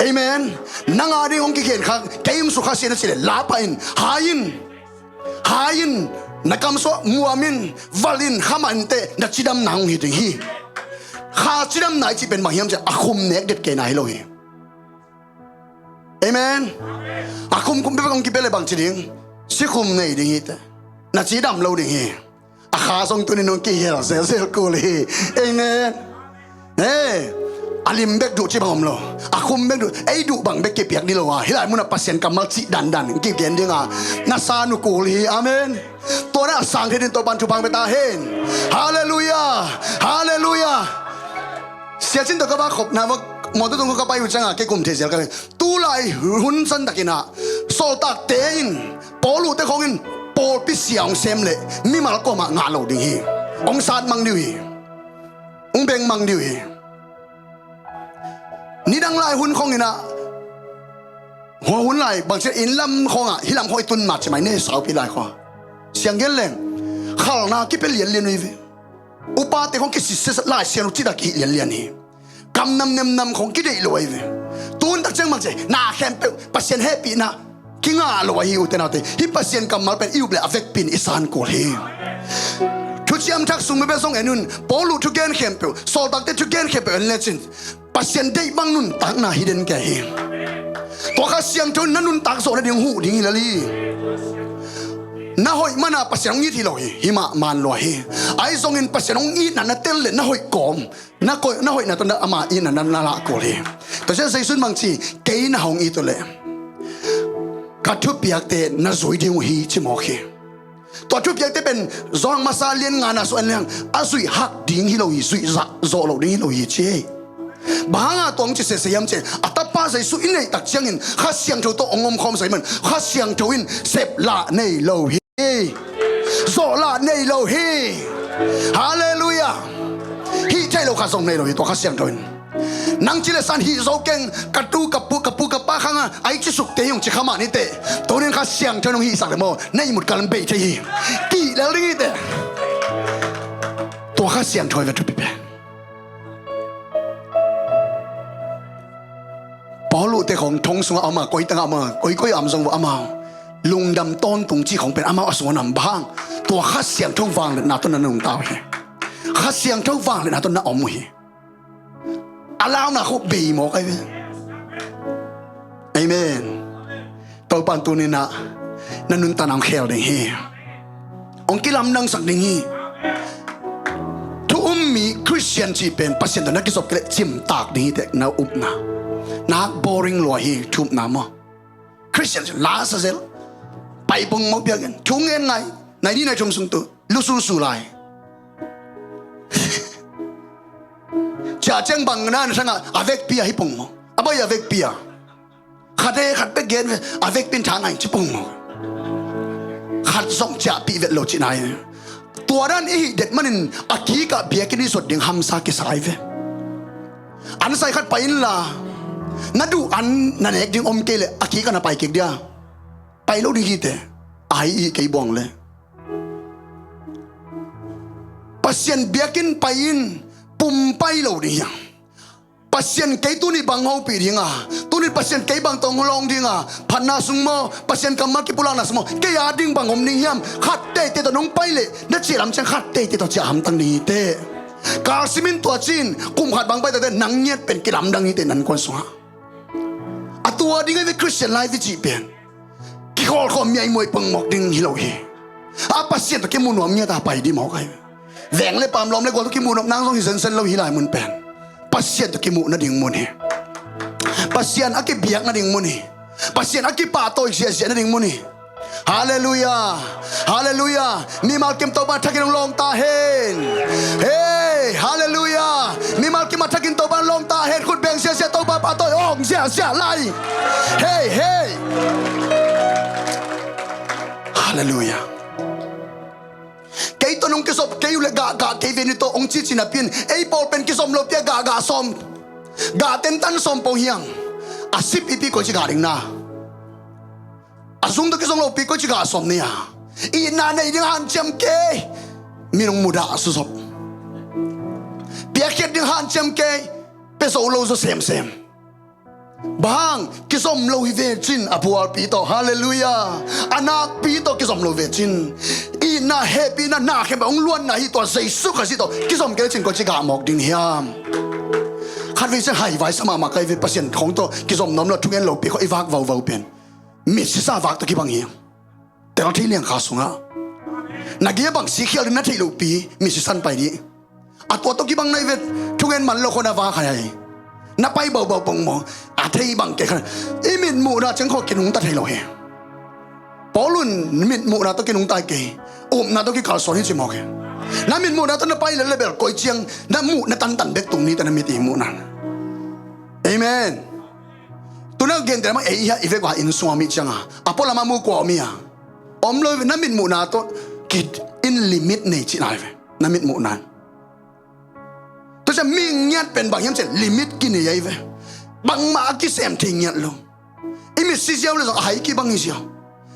Amen. Nang a ding hong kikhen kha, kei hong sukha sian a cih leh la pah in, hai in. Hai in, na kamsuah muam in, valh in, khamah in teh na cidamna hong hi ding hi. Kha cidamna i cih pen bang hiam cih a khum nek det kei na hi lo hi. Amen. A khum khum bek hong kipia le bang ci ding, sikhum nei ding hi teh. Na cidam lo ding hi. A kha zong tunin hong kihial zelzel kul hi. Amen. He, a lim bek duh ci bang om lo. A khum bek duh, ei duh bang bek kipiak ding lo a, hih lai munah Pasian kammal cih dandan kigen ding a, na san uh kul hi. Amen. Tua na a sang thei din Topan thupha hong pia ta hen. Halleluiah. Halleluiah. Siacin tawh ka va khopna va mawtaw tung ka pai uh cianga kei kum thei zial ka hi. Tulai hun san takin ah sawltakte in, Paul uhte khawng in pawlpi sia hong sem leh mimal kuamah ngah lo ding hi. Hong sat mang ding uh hi. Hong beng mang ding uh hi. Nidang lai hun khawng in ah, hua hun lai bangci inn lam khawngah, hih lam khawng i tun ma ci mai ne, saupi lai khawng siang gen leng khalna kipia lianlian uh hi ve. Upate khawng kisitset, Lai Siangtho cih dah kihih lianlian hi. Kam nam nem nam khawng kideih lo ahi ve. Tun tak ciang bang ci, na khempeuh Pasian hehpihna kingah lo ahi, ute naute. Hih Pasian kammal pen i up leh a vekpi in i san kul hi. Thuciam Thak sung bebe zong en un, Paul uh thugen khempeuh, sawltakte thugen khempeuh en lecin Pasian deih bang nuntakna hi den kei hi. Tua Kha Siangtho in na nuntak zawh nading huh ding hi lel hi. Na hoih mana Pasian hong it hi lo hi. Himah man lua hi. Ahi zongin Pasian hong itna na tel leh na hoih kawm, na koih, na hoihna tawh na ama itna na, na lah kul hi. Tua ciang Jesu in bang ci, kei na hong it uh leh ka thupiakte na zui ding uh hi ci mawk hi. Tua thupiakte pen Johan masa lian ngana sung en leng a zuih hak ding hi lo hi, zuih zah zawh lo ding hi lo hi ci hi. Bang hanga tua hong ci sese hiam cih leh, a Tapa Jesu i neih tak ciangin Kha Siangtho tawh hong omkhawm sa hi man, Kha Siangtho in sep lah nei lo hi. Zawh lah nei lo hi. Halleluiah. Hih theih lo khat zong nei lo hi tua Kha Siangtho in. Nang ci le san hih zo keng, ka tu ka pu ka pu ka pa khang a ai ci suk te hi ung ci kha mah ni teh. Tunin Kha Siangtho nong hihsak le maw, na ihmut kal bei thei hi. Kih lel ding hi teh. Tua Kha Siangtho hi ve thupi pen. Paul uh te khong thong sungah a om a, koi tangah a om a, koi koi a om zong uh amau lungdam tawntung ci khong pen amau a sungah na om bang hang. Tua Kha Siangtho vangliatna tawh na nungta uh hi. Kha Siangtho vangliatna tawh na om uh hi. A launa khuk bei mawk ahi ve. Amen. Topan tuninah na nuntan a hong khel ding hi. Hong kilamdangsak ding hi. Thu um mi Christian cih pen Pasian tawh na kizop kei leh cimtak ding hi teh na upna. Nak boring lua hi thu upna maw? Christian cih la sa zel. Pai pong mawk biakinn thu ngen ngai. Nai ni nai thum sung tu lususu lai. Ciah ciang bang na na sangah a vekpi a hi pong maw? A bai a vekpi a. Khat e khat bek gen ve, a vekpin tha ngai ci pong maw? Khat zong ciahpih vet lo ci nai. Tua dan i hih det manin a kikah biakinn i zuat ding hamsa kisai ve. An sai khat pai inla na duh an na nek ding om kei leh a kikah na pai kik dia. Pai lo ding hi teh. Ai i kei buang le Pasian biakinn pai in pum pai lo ding hiam? Pasian kei tuni bang hopih ding a, tuni Pasian kei bang tawh hong lawng ding a, phatna sung maw, Pasian kammal kipulakna sung maw, kei a ding bang om ding hiam? Khat teitei tawh nong pai leh na ciah lam ciang khat teitei tawh ciah hamtang ding hi teh. Kalsimin tua cin kum khat bang pai tawh teh nang ngiat pen kilamdang hi teh nan kuan sungah. A tua ding ahi ve Christian life i cih pen. Kikhawlkhawm miaimuai pangmawk ding hi lo hi. A Pasian tawh kimuh nuam ngiat a pai dih mawk ahi. Veng le pam lawm le gual tawh kimuh nop nang zong hi zenzen lo hi lai mun pen. Pasian tawh kimuh nading mun hi. Pasian a kibiak nading mun hi. Pasian a kipahtawi ziahziah nading mun hi. Halleluiah. Halleluiah. Mimal kim Topa thakin hong lawng ta hen. Hei, halleluiah. Mimal kim a thakin Topa hong lawng ta hen. Khut beng ziahziah Topa pahtawi hong ziahziah lai. Hei, hei. Halleluiah. Kei tawh nong kizop kei uh le gahgah kei ve ni tawh hong cici napi in ei pawl pen kizom lo pi a gahgah sawm. Gah tentan sawm pong hiang. A sip ipi koi ci gah ding na. A zung tawh kizong lopi koi ci gah sawm ni a. Itna nei ding hanciam kei. Minung mudah a susop. Piakkhiat ding hanciam kei. Pia zo lo zaw semsem. Bang kizom lo hi ve cin a bualpi tawh halleluiah. A nakpi tawh kizom lo ve cin. Itna hehpihna na khempeuh hong luanna hi tua Jesu Khazih tawh kizom kei le cin koi ci gah mawk ding hiam? Khatvei cin haivai sa mahmah kai ve Pasian khong tawh kizom nuam lo thungen lopi khong i vak vauvau pen. Mitsisa vak tawh kibang hi. Tel thei liangkha sungah na gei a bang sikkhial ding na theih lohpi misisan pai dih. A tua tawh kibang na i vet thungen man lo khawh na vak hai hai. Na pai baubau pong maw? A thei bang kei khan i mitmuhna ciang khawh kinungta thei lo hi. Paul un mitmuhna tawh kinungta hi kei. Upna tawh kikalsuan hi ci mawk hi. Na mitmuhna tawh na pai lel lebel koi ciang na muh na tantan bek tung ni ta na mit i muhna. Amen. Tuna gente lamah ei hiah i vek uh a inn sungah mih cianga a pualamah mu kua om hi a om lo na mitmuhna tawh kit in limit nei cihna hi ve. Na mitmuhna in tua ciah mi ngiat pen bang hiam ciah limit kinei ahi ve. Bangmah a kisem thei ngiat lo. I mitsi ziau le zong a hai kibang hi ziau.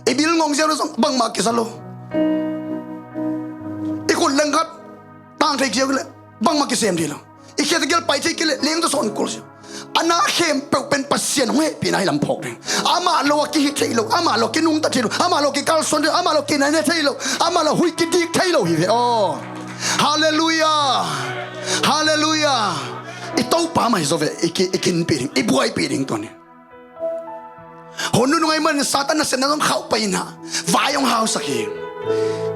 I bil ngong ziau le zong bangmah kisa lo. I khut lengkhat tang thei ziau le bangmah kisem thei lo. I khiat a gel pai thei kei leh leng tawh sawn kul si. A na khempeuh pen Pasian hong hehpihna hi lam phawk ding. Amah lo a kihih thei lo, amah lo kinungta thei lo, amah lo kikalsuan thei lo, amah lo kinaina thei lo, amah lo huih kidik thei lo hi ve aw. Halleluiah. Halleluiah. I Topa mah hi zaw ve. I ki, i kinpih ding, i buaipih ding tuan hi. Hun nunung ahi manin Satan nasepna zong khauh pai inah vai hong hausak hi.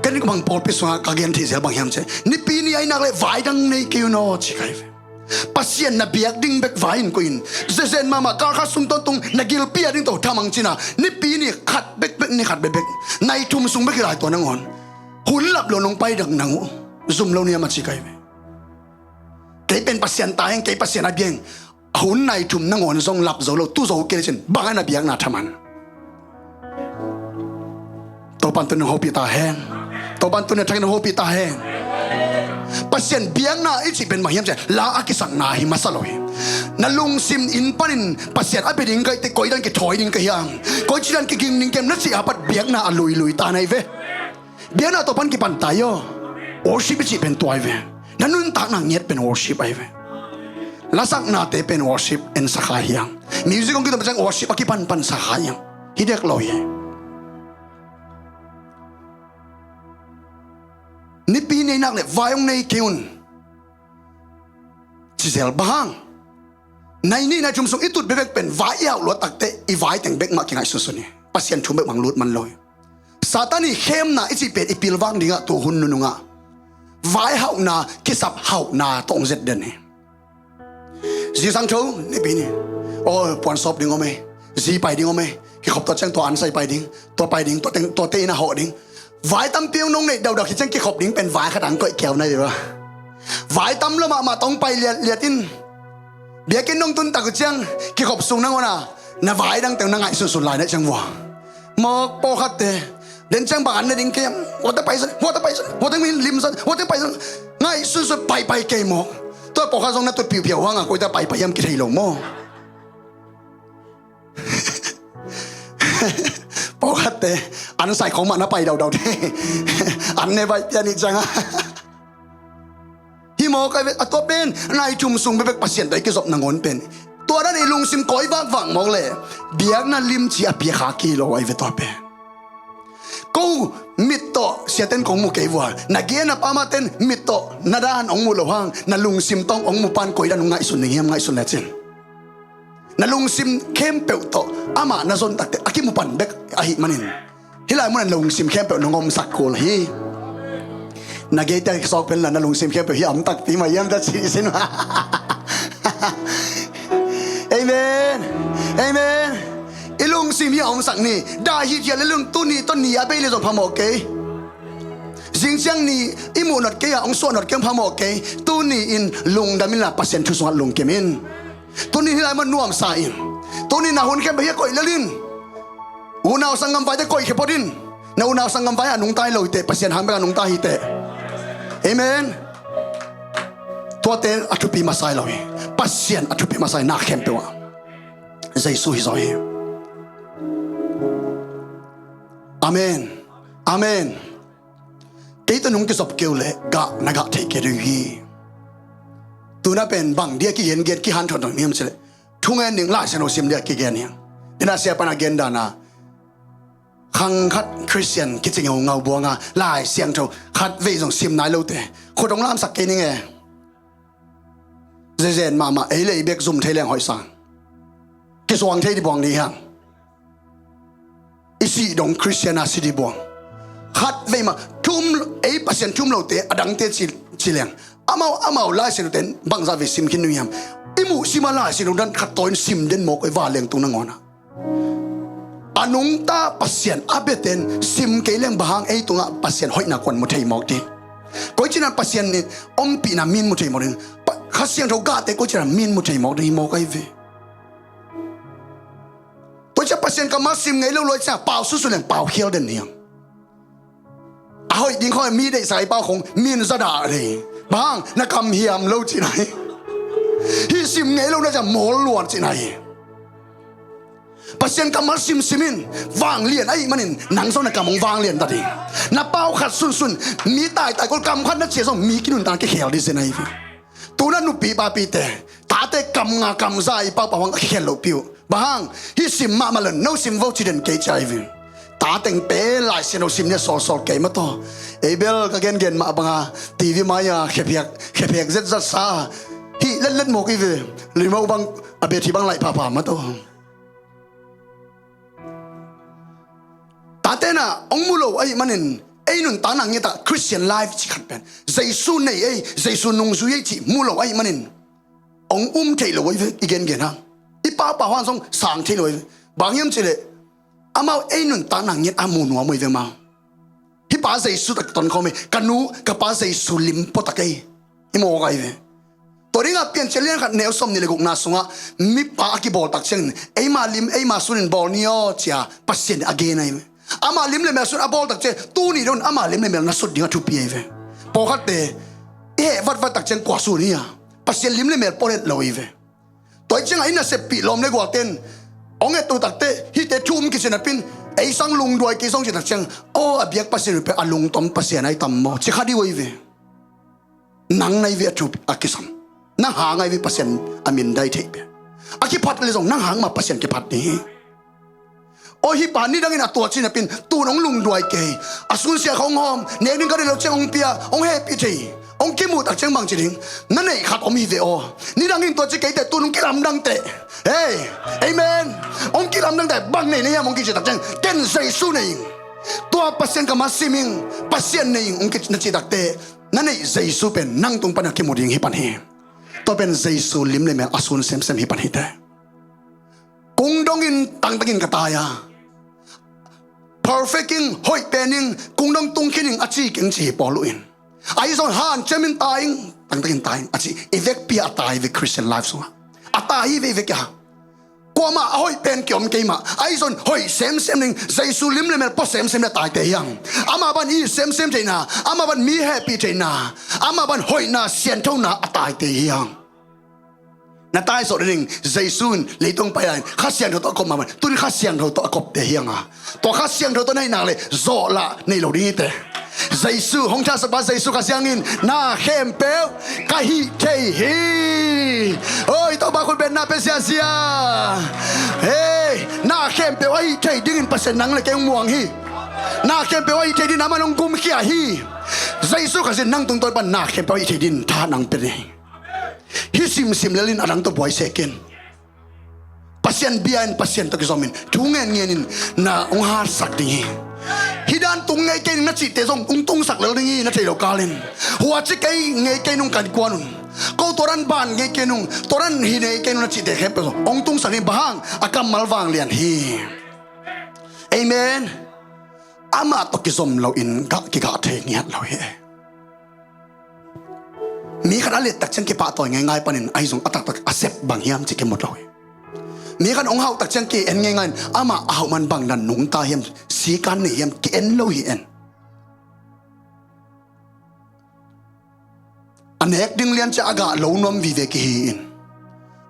Ken bang pawlpi sungah ka gen theih zel bang hiam ciah nipi ni ahi nak leh vai dang nei kei un aw ci kai ve. Pasian na biak ding bek vai in koih in. Zezen mahmah kalkhat sung tawntung na gilpi a ding tawh thamang cina nipi ni khat bekbek ni khat bekbek nai thum sung bek hi lai tua nangawn hun lap lo nong pai dang nang uh zum lo niam a ci kai ve. Kei pen Pasian ta heng, kei Pasian a bia heng. A hun nai thum nangawn zong lap zo lo, tu zo kei le cin bang a na biakna thaman. Topan tun nong hopih ta hen. Topan tun na thakin nong hopih ta hen. Pasian biakna i cih pen bang hiam cih leh la a kisakna hi masa lo hi. Na lungsim in panin Pasian a bia ding ka hih teh koi dan kithawi ding ka hiam, koi ci dan kiging ding ka hiam na cih a pat biakna a luilui ta na hi ve. Biakna tua pan kipan ta hi aw. Worship i cih pen tua hi ve. Na nuntakna ngiat pen worship ahi ve. Lasaknate pen worship en sakha hiang. Music hong kitom ciang worship a kipanpan sakha hiang. Hi dek lo hi. Nipi nei nak leh vai hong nei kei un. Ci zel bang hang. Nai nih nai thum sung i tut bekbek pen vai i hauh luat takteh i vai teng bek mah kingaihsunsun hi. Pasian thu bek bang lut man lo hi. Satan i khemna i cih pen i pilvang dingah tua hun nunungah vai hauhna kisap hauhna tawh hong zet den hi. Zingsang tho nipi ni. Aw, puan sawp ding om ei. Zi pai ding om ei. Kikhop tua ciang tua ansai pai ding. Tua pai ding, tua teng, tua te in a hawh ding. Vai tampi hong nong neih daudak hi ciang kikhop ding pen vai khat ang koih keu na hi va. Vai tam lo mahmah tawh hong pai liatliat in. Biakinn nong tun tak uh ciang kikhop sung nangawn a na vai dang teng na ngaihsunsun lai na ciang vua. Mawk pawlkhatte den ciang bang an na ding kei hiam? Huate paisan, huate paisan, huate min limsan, huate paisan. Ngaihsunsun paipai kei mawk. Tua pawlkhat zong na tut piupiau hanga koite paipai hiam kithei lo maw? Pawlkhatte an sai khong mah na pai daudau te. An ne vai pian i cianga. Hi mawk ahi ve, a tua pen nai thum sung bekbek Pasian tawh i kizop nangawn pen tua dan i lungsim kawi vakvak mawk leh biakna limci a piakha kei lo ahi ve tua pen. Ko mit tawh siaten kong mu kei vua, na gen a pamaten mit tawh na dan hong mu lo hang na lungsim tawh hong mu pan koi dan hong ngaihsun ning hiam ngaihsun lecin. Na lungsim khempeuh tawh amah na zon takte a kimu pan bek ahih manin hih lai munan na lungsim khempeuh nong omsak kul hi. Na geite kisawk pen la na lungsim khempeuh hi a om takpi mah hiam ta cih sin. Amen. Amen. I lungsim hi a omsak ni. Dah hi thial i lung tuni tawh ni a bei le zong phamawh kei. Zingciang ni i muh not kei a hong suah not kei hong phamawh kei. Tuni in lungdam in la Pasian thu sungah lungkim in. Tuni hih lai mah nuamsa in. Tuni na hun khempeuh hi a koih lel in. Unau sanggam vaite koih khia phot in. Na unau sanggam vai a nungta hi lo hi teh, Pasian hang bek a nungta hi teh. Amen. Tuate a thupi masa hi lo hi. Pasian a thupi masa hi na khempeuh ah. Jesu hi zaw hi. Amen. Amen. Kei tawh nung kizop kei uh leh gah na gah theih kei ding hi. Tuna pen bang dia kigen gen kihan thon thon hiam cileh thungen ding Lai Siangtho sim dia kigen hiam. Ina sia pana gen dana khang khat Christian kici ngeungau buanga Lai Siangtho khat vei zong sim nai lote khut hong lamsak kei ning e. Zezen mahmah ei le ei bek zum thei leng hoih sang. Kisuang thei di buang ding hiam. I sih dong Christian a si di buang. Khat vei mah thum ei Pasian thum lote a dangte ci, ci leng amau amau Lai Siangtho ten bangzah vei sim khin ding hiam. I muh sim a Lai Siangtho dan khat tawin sim den mawk ei va leng tung nangawn ah. A nungta Pasian a biaten sim kei leng bang hang ei tungah Pasian hoihna kuan mu thei mawk ding. Koi cinan Pasian in ompihna min mu thei mawk ding. Kha Siangtho gahte koi cinan min mu thei mawk ding hi mawk ahi ve. Koi cian Pasian kammal sim ngei lo luai cian pau susu leng pau khial den hiam. A hoih ding khawng mi deihsak i pau khong min zadah lei. Bang na kam hiam lo cihna hi. Hih sim ngei lo na cian mawl luan cihna hi. Pasian kammal simsim in vanglian ahih manin nang zong na kam hong vanglian ta ding. Na pau khat sunsun mi taitai kol kam khat na cia zong mi kinuntak kikhel ding zen ahi ve. Tuna nupi papite tate kam nga kam za i paupau hang a kikhel lohpi uh. Bang hang hih sim mahmah lon no sim vo ci den kei cia ahi ve. Tateng pe Lai Siangtho sim nia sawlsawl kei mataw. Ei bel ka gengen mah banga TV mai-a khephiak khephiak zetzat sa hih letlet mawk hi ve. Limo bang a beti bang laih phapha mataw. Taten ah hong mu lo ahih manin ei nuntakna ngiatah Christian life ci khat pen Jesu nei ei Jesu nungzui ei cih mu lo ahih manin hong um thei lo ahi ve. I gengen hang i paupau hang zong sang thei lo ahi ve. Bang hiam cihleh amau ei nuntakna ngiat a mu nuam ahi ve mau. Hih pa Jesu tak tonkhawm hi. Ka nu ka pa Jesu lim puatak ei. I mawk ahi ve. Tua dingah Piancil lian khat neu sawm nih le gukna sungah mipa a kibawltak ciangin eima lim eima sunin bawl ni aw cia Pasian a gen ahi ve. Ama lim le mel sun a bawltak ciang tuni don ama lim le mel na sut ding a thupi ahi ve. Pawlkhatte heh vatvat tak ciang kua sun hi a, Pasian lim le mel pawlet lo hi ve. Tua hi ciangah i naseppih lawm le gualten hong etto takte hihte thu um kici napin ei sang lungduai kei zong ci tak ciang, aw, a biak Pasian uh pen a lungtom Pasian ahi tam maw, ci kha dih uh ahi ve. Nang na hi ve a thu a kisam. Nang hang ahi ve Pasian a min dai theih pen. A kiphat le zong nang hang mah Pasian kiphat ding hi. Aw, hih pa nidangin a tua ci napin tun hong lungduai kei. A sunsia kha hong hawm, nek ding ka deih lo ciang hong pia, hong hehpih thei, hong kimuh tak ciang bang ci ding? Na neih khat om hi ve aw. Nidangin tua ci keite tun hong kilamdang teh. Hei, amen. Hong kilamdang teh, bang nei na hiam hong kici tak ciang, ken Jesu nei ing. Tua Pasian ka ma sim ing, Pasian nei ing hong kici na cih takte, na neih Jesu pen nang tung pan a kimu ding hi pan hi. Tua pen Jesu lim le mel a sun semsem hi pan hi teh. Kung dongin tangtakin ka tai a, perfect ing, hoih pen ing, kung dong tung khin ing a ci keng ci hi Paul uh in. Ahi zong hanciamin tai ing, tangtakin tai ing a ci. I vekpi a tai ve Christian life sungah. A tai hi ve i vek a. Kuamah a hoih pen kiom kei mah. Ahi zong hoih semsem ning, Jesu lim le mel pua semsem le taite hiang. Amah ban i semsem theihna, amah ban mi hehpih theihna, amah ban hoihna sianthona a taite hiang. Na taisawh ding, Jesu in leitung pai lai Kha Siangtho tawh a kop mahmah, tun Kha Siangtho tawh a kopte hiang a. Tua Kha Siangtho tawh na hih nak le zawhlah nei lo ding hi teh. Jesu hong thasapa Jesu Kha Siangin na khempeuh ka hih thei hi. Oi, Topa khut beng na pia ziazia. Hei, na khempeuh a hih thei dingin Pasian nang le kei hong muang hi. Na khempeuh a hih thei dingin amah hong gumkhia hi. Jesu Kha Siangin nang tungtawn pan na khempeuh a hih thei dingin tha nang pia ding hi. Hih simsim lel in a dang tawh buai seh ken. Pasian bia in, Pasian tawh kizom in, thu ngen ngen in na hong hatsak ding hi. Hih dan tung ngei kei ning na cihte zong hong tungsak lel ding hi, na thei lo kal in. Hua ci kei ngei kei nung kan kuan un. Ko tua dan ban ngei kei nung, tua dan hi ngei kei nung na cihte khempeuh zong hong tungsak ding hi, bang hang a kammal vanglian hi. Amen. Amah tawh kizom loin gah kigah thei ngiat lo hi. Mi khat a let tak ciang kipahtawi ngeingai panin ahi zong a taktak a sep bang hiam ci kimu lo hi. Mi khat hong hauh tak ciang ki-en ngeingai in amah a hauh man bang dan nungta hiam, sikan nei hiam ki-en lo hi en. A nek ding lian ciah a gah lo nuam vive kihi in.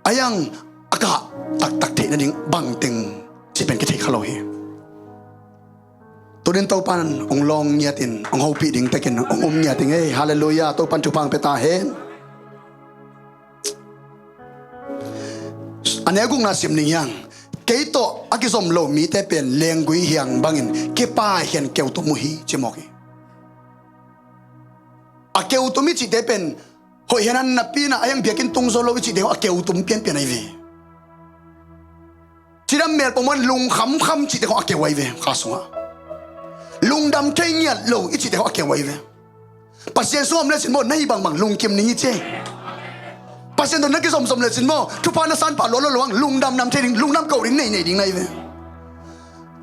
A hiang a gah taktak theih nading bangteng ci pen kithei kha lo hi. Tunin Topan hong lawng ngiatin hong hopih ding tekin hong um ngiatin ei, halleluiah, Topan thupha hong pia ta hen. A neu gukna sim ning hiang. Kei tawh a kizom lo mite pen lenggui hiang bangin kipai hian keutum uh hi ci mawk hi. A keutum i cihte pen hoih hian an napi na a hiang biakinn tung zo lo i cihte a keutum pianpian ahi ve. Cidam mel pawmuan lungkhamkham cihte khong a keu ahi ve kha sungah. Lungdam thei ngiat lo i cihte khong a keu ahi ve. Pasian sungah om lecin maw na hi bangbang lungkim ning hi ci. Pasian tawh na kizomzom lecin maw thupha na sanpah luat lo loang lungdam nam thei ding, lungdam koh ding nei nei ding na hi ve.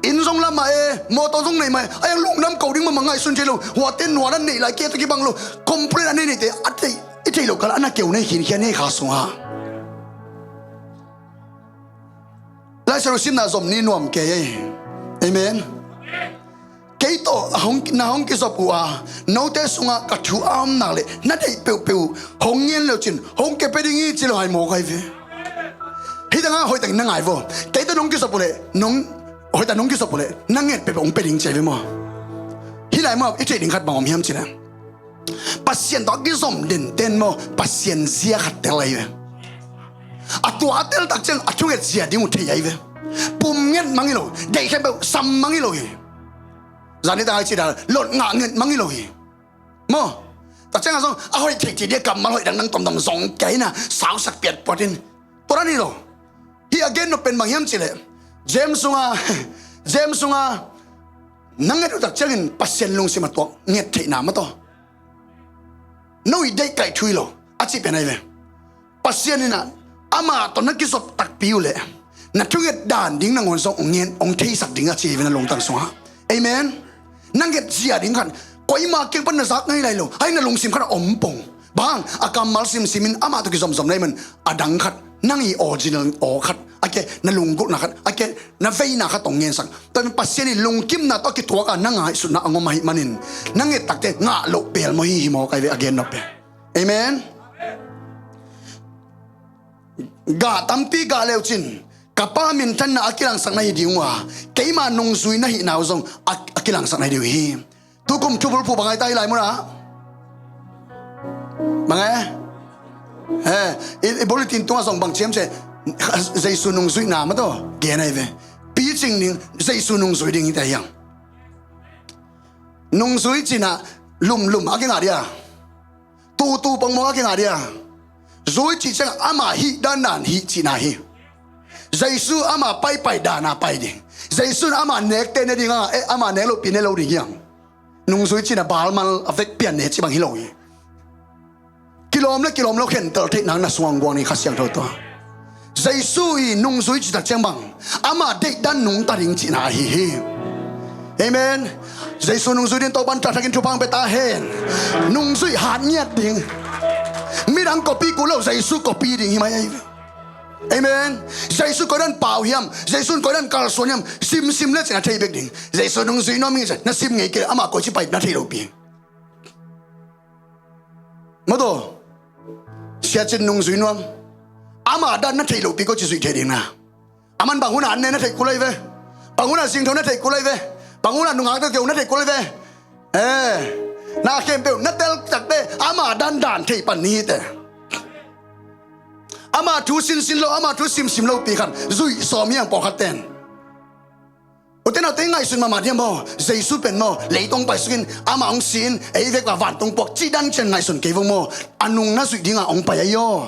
Inn zong lamah e, mawtaw zong nei mah e, a hiang lungdam koh ding mahmah ngaihsun thei lo. Huate nuan a neih lai kei tawh kibang lo. Complain a nei neite a thei, i thei lo kal a na keu nei khinkhian hei kha sungah. Laisiangtho simna zom ni nuam kei ei. Amen. Kei tawh a hong, na hong kizop uh a, note sungah ka thu a om nak le na deih peuhpeuh uh hong ngen lo cin hong kepia ding hi ci lo hai mawk ahi ve. Hih tangah hoihtakin na ngai vo. Kei tawh nong kizop uh le nong hoihtak nong kizop uh le na nget peuhpeuh hong pia ding ci ahi ve maw. Hih lai maw i theih ding khat bang om hiam ci le Pasian tawh a kizom denten maw Pasian zia khat tel ahi ve. A tua a tel tak ciang a thunget zia ding uh thei ahi ve. Pum nget mang hi lo, deih khempeuh sam mang hi lo hi. Zani tang ai ci dan lot ngah nget mang hi lo hi. Maw, tak ciang a zong a hoih theih theih dia kammal hoih dangdang tomdam zong kei na sausak piatpuat in. Tua dan hi lo. Hih a gen nop pen bang hiam ci le James sunga, James sunga na nget uh tak ciangin Pasian lungsim a tuak nget theihna mah tawh. No i deih kaih thu hi lo a cih pen ahi ve. Pasian in ah amah tawh na kizop takpi uh leh na thunget dan ding nangawn zong hong ngen hong theisak ding a ci hi ve na lungtang sungah. Amen. Na nget zia ding khat koima kiang pan na zak ngai lai lo. Hai na lungsim khat a om pong. Bang a kammal simsim in amah tawh kizomzom na hi man a dang khat nang i original aw khat a ke na lunggulhna khat a ke na veina khat hong ngensak. Tua Pasian i lungkimna tawh a kituak a na ngaihsutna a ngom ahih manin na nget takte ngah loh pel maw hi hi maw kai ve a gen nop pe. Amen. Gah tampi gah leucin ka Pa minthanna a kilangsak na hi ding uh a, keima nungzui na hihna uh zong a, a kilangsak na hi ding uh hi. Tukum thubulphuh bang ai ta hi lai munah? Bang e? Eh, i, i bulletin tungah zong bang ciam ciah, Jesu nungzuihna mah tawh gen ahi ve. Picing ding, Jesu nungzui ding hi ta hiang. Nungzui cinah lumlum a kingah dia, tutu pongmong a kingah dia. Zui cih ciang ama hih dandan hih cihna hi. Jesu ama paipai dana pai ding. Jesu in ama nekte ne ding a, eh, ama nek lopi ne lo ding hiang. Nungzui cinah balmal a vek pian ne ci bang hi lo hi. Kilawm le kilawm lo khentel theih nang na sungah guang ni Kha Siangtho tawh. Jesu i nungzui citak ciang bang ama deihdan nungta ding cihna ahi hi. Amen. Jesu nungzui din Topan thakhakin thupha ang pia ta hen. Nungzui hat ngiat ding. Midang kopi kul lo, Jesu kopi ding hi mai ahi. Amen. Jesu koidan pau hiam, Jesu koidan kalsuan hiam, simsim le cina thei bek ding. Jesu nungzui nuam hi, na sim ngei kei, ama koi ci pai na thei lopi. Maw taw, siacin nungzui nuam. Ama dan na theih lohpi ko ci zuih thei ding na. Aman bang hunah an ne na theih kul ahi ve. Bang hunah zingtho na theih kul ahi ve. Bang hunah nungak tawh keu na theih kul ahi ve. Eh, na khempeuh na tel takte ama dandan theih pan ni hi te. Ama thu sinsin lo, ama thu simsim lo pi khan zuih sawm hiang pawlkhat ten. Ute naute, ngaihsun mahmah diam maw? Jesu pen maw, leitung paisukin ama hong si-in ei vek a vantung puak cih dan cian ngaihsun kei vo maw? A nung na zuih dinga hong pai ahi aw.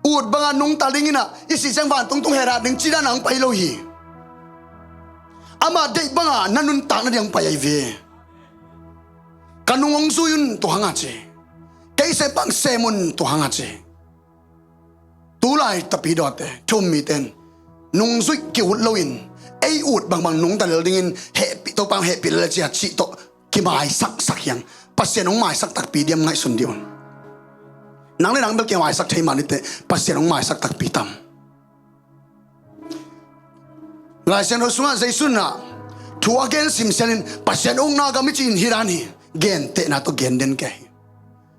Ut banga nungta dingin ah i sih ciang vantung tung hera ding cih dana hong pai lo hi. Ama deih banga na nuntak na ding hong pai ahi ve. Ka nung hong zui un, tua hanga ci. Kei sem bang sem un, tua hanga ci. Tulai tapi dawte, thum mite in nungzuih ki-ut loin ei ut bangbang nungta lel dingin hehpih, Topa hong hehpih lel cia cih tawh kimaisaksak hiang. Pasian hong maisak takpi diam ngaihsun dih un. Nang le nang bel kimaisak thei mah nite, Pasian hong maisak takpi tam. Lai Siangtho sungah Jesu in ah thu a gen simsialin Pasian ukna gam i cih in hi dan hi. Gentehna tawh gen den kei hi.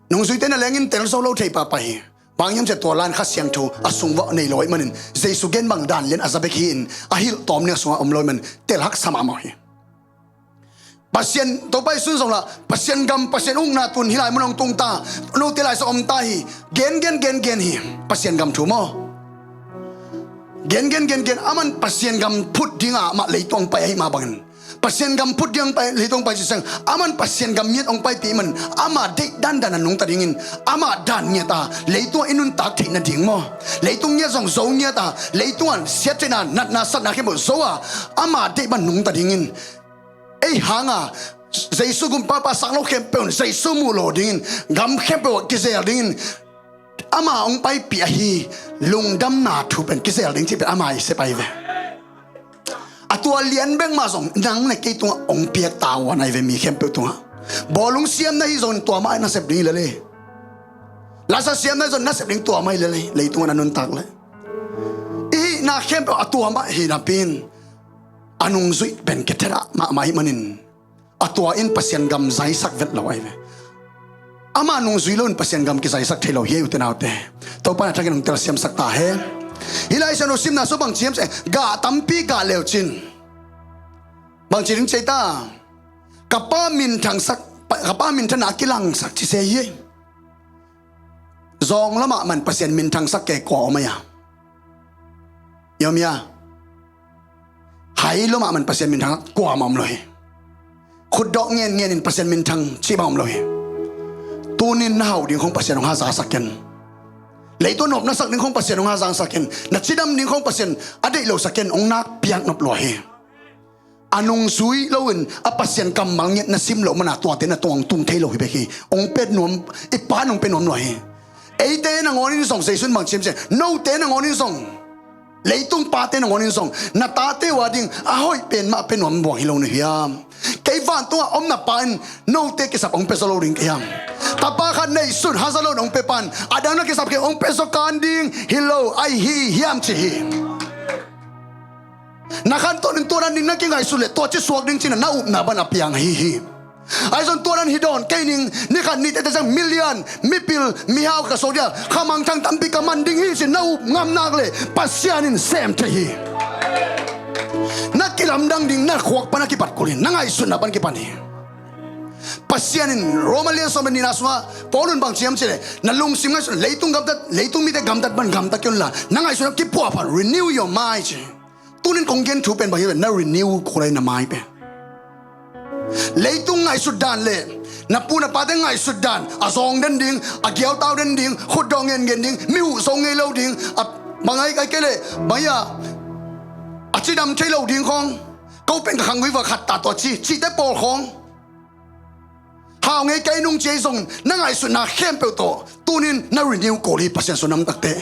Nungzuite na lengin tel zo lo thei pahpah hi. Bang hiam cih tua lan Kha Siangtho a sung vah nei lo ahih manin Jesu gen bang dan lian a za bek hi-in a hilh tawm ning a sungah om lo ahih manin tel haksa mahmah hi. Pasian Topa Jesu in zong lah Pasian gam, Pasian ukna tun hi lai mun hong tung ta, note lai sa om ta hi. Gen gen gen gen hi. Pasian gam thu maw? Gen gen gen gen, aman Pasian gam phut dinga amah leitung pai ahi mah bangin Pasian gam phut ding pai, leitung pai ci sang, aman Pasian gam ngiat hong paipih man, ama deih dandan a nungta dingin, ama dan ngiat a leitung a i nuntak theih nading maw? Leitung ngiat zong zo ngiat a leitung a siatcehna, natna, satna khempeuh zo a, ama deih bang nungta dingin, ei hanga Jesu gumpa pa sang lo khempeuh in Jesu muh lo dingin, gam khempeuh ah kizel dingin, ama hong paipih ahi lungdamna thu pen kizel ding cih pen ama i sep ahi ve. A tua lian bek mah zong nang le kei tungah hong piak tavuan ahi ve, mi khempeuh tungah. Bawlung siam na hi zongin tua mah na sep ding hi lel hi. Lasa siam na hi zongin na sep ding tua mah hi lel hi, leitungah na nuntak leh. I hihna khempeuh a tua mah hi napi in a nungzuih pen kithedah mahmah ahih manin a tua in Pasian gam zaisak vet lo ahi ve. Ama nungzui lo in Pasian gam kizaisak thei lo hi, ute naute. Topa in a thakin hong telsiamsak ta hen. Hih Lai Siangtho simna sung bang ci hiam cih leh, gah tampi gah leucin bang ci ding ci ei ta? Ka Pa minthangsak, ka Pa minthanna a kilangsak ci se hi. Zawng lamah man Pasian minthangsak kei kua om ahi a? I om hia? Hai lomah man Pasian minthang kuamah om lo hi. Khutdawh ngenngen in Pasian minthang cih bang om lo hi. Tunin na hauh ding khong Pasian hong hazangsak ken. Leitung nop na sak ding khong Pasian hong hazangsak ken. Na cidam ding khong Pasian a deih losak ken, hong nak piak nop lua hi. A nungzui loin a Pasian kammal ngiat na sim loh mana tuate na tungah hong tung thei lo hi bek hi. Hong pia nuam, i Pa in hong pia nuam lua hi. Eite nangawn in zong Jesu in bang ci hiam cih leh, note nangawn in zong, leitung pate nangawn in zong na tate uh a ding a hoih pen mah pia nuam buang hi lo na hiam? Kei vantungah om na Pa in note kisap hong pia zaw lo ding ka hiam? Tapa khat neihsun haza lo in hong pia pan a dang na kisap kei hong pia zaw kan ding hi lo ahi hi hiam ci hi. Na khantoh in tua dan ding na kingaihsun leh tua ci suak ding cih na upna bang a piang ahi hi. Ahi zong tua dan hi dawn kei ning, ni khat ni tete ciang milian, mipil, mihau ka suak dia, khamangthang tampi ka man ding hi ci na up ngam nak leh Pasian in sem thei hi. Na kilamdang ding, na khuak pan a kipat kul hi, na ngaihsutna pan kipan hi. Pasian in Roma lian sawm le nihna sungah Paul in bang ci hiam cih leh, na lungsim ngaihsut, leitung gamtat, leitung mite gamtat pan gamta kei un la, na ngaihsutna kipuahphat, renew your mind ci. Tunin kong gen thu pen bang hiam, na renew kul lai na mai pen. Leitung ngaihsut dan le na pu na pate ngaihsut dan, a zawng den ding, a giautau den ding, khutdawh ngengen ding, mi huh zo ngei lo ding, a bang ai, ai kei leh bang ia, a cidam thei lo ding khawng, ko pen ka khanggui va khat ta tawh ci, cihte pawl khawng, hau ngei kei nung ci ahi zong, na ngaihsutna khempeuh tawh tunin na renew kul hi. Pasian suah namtakte,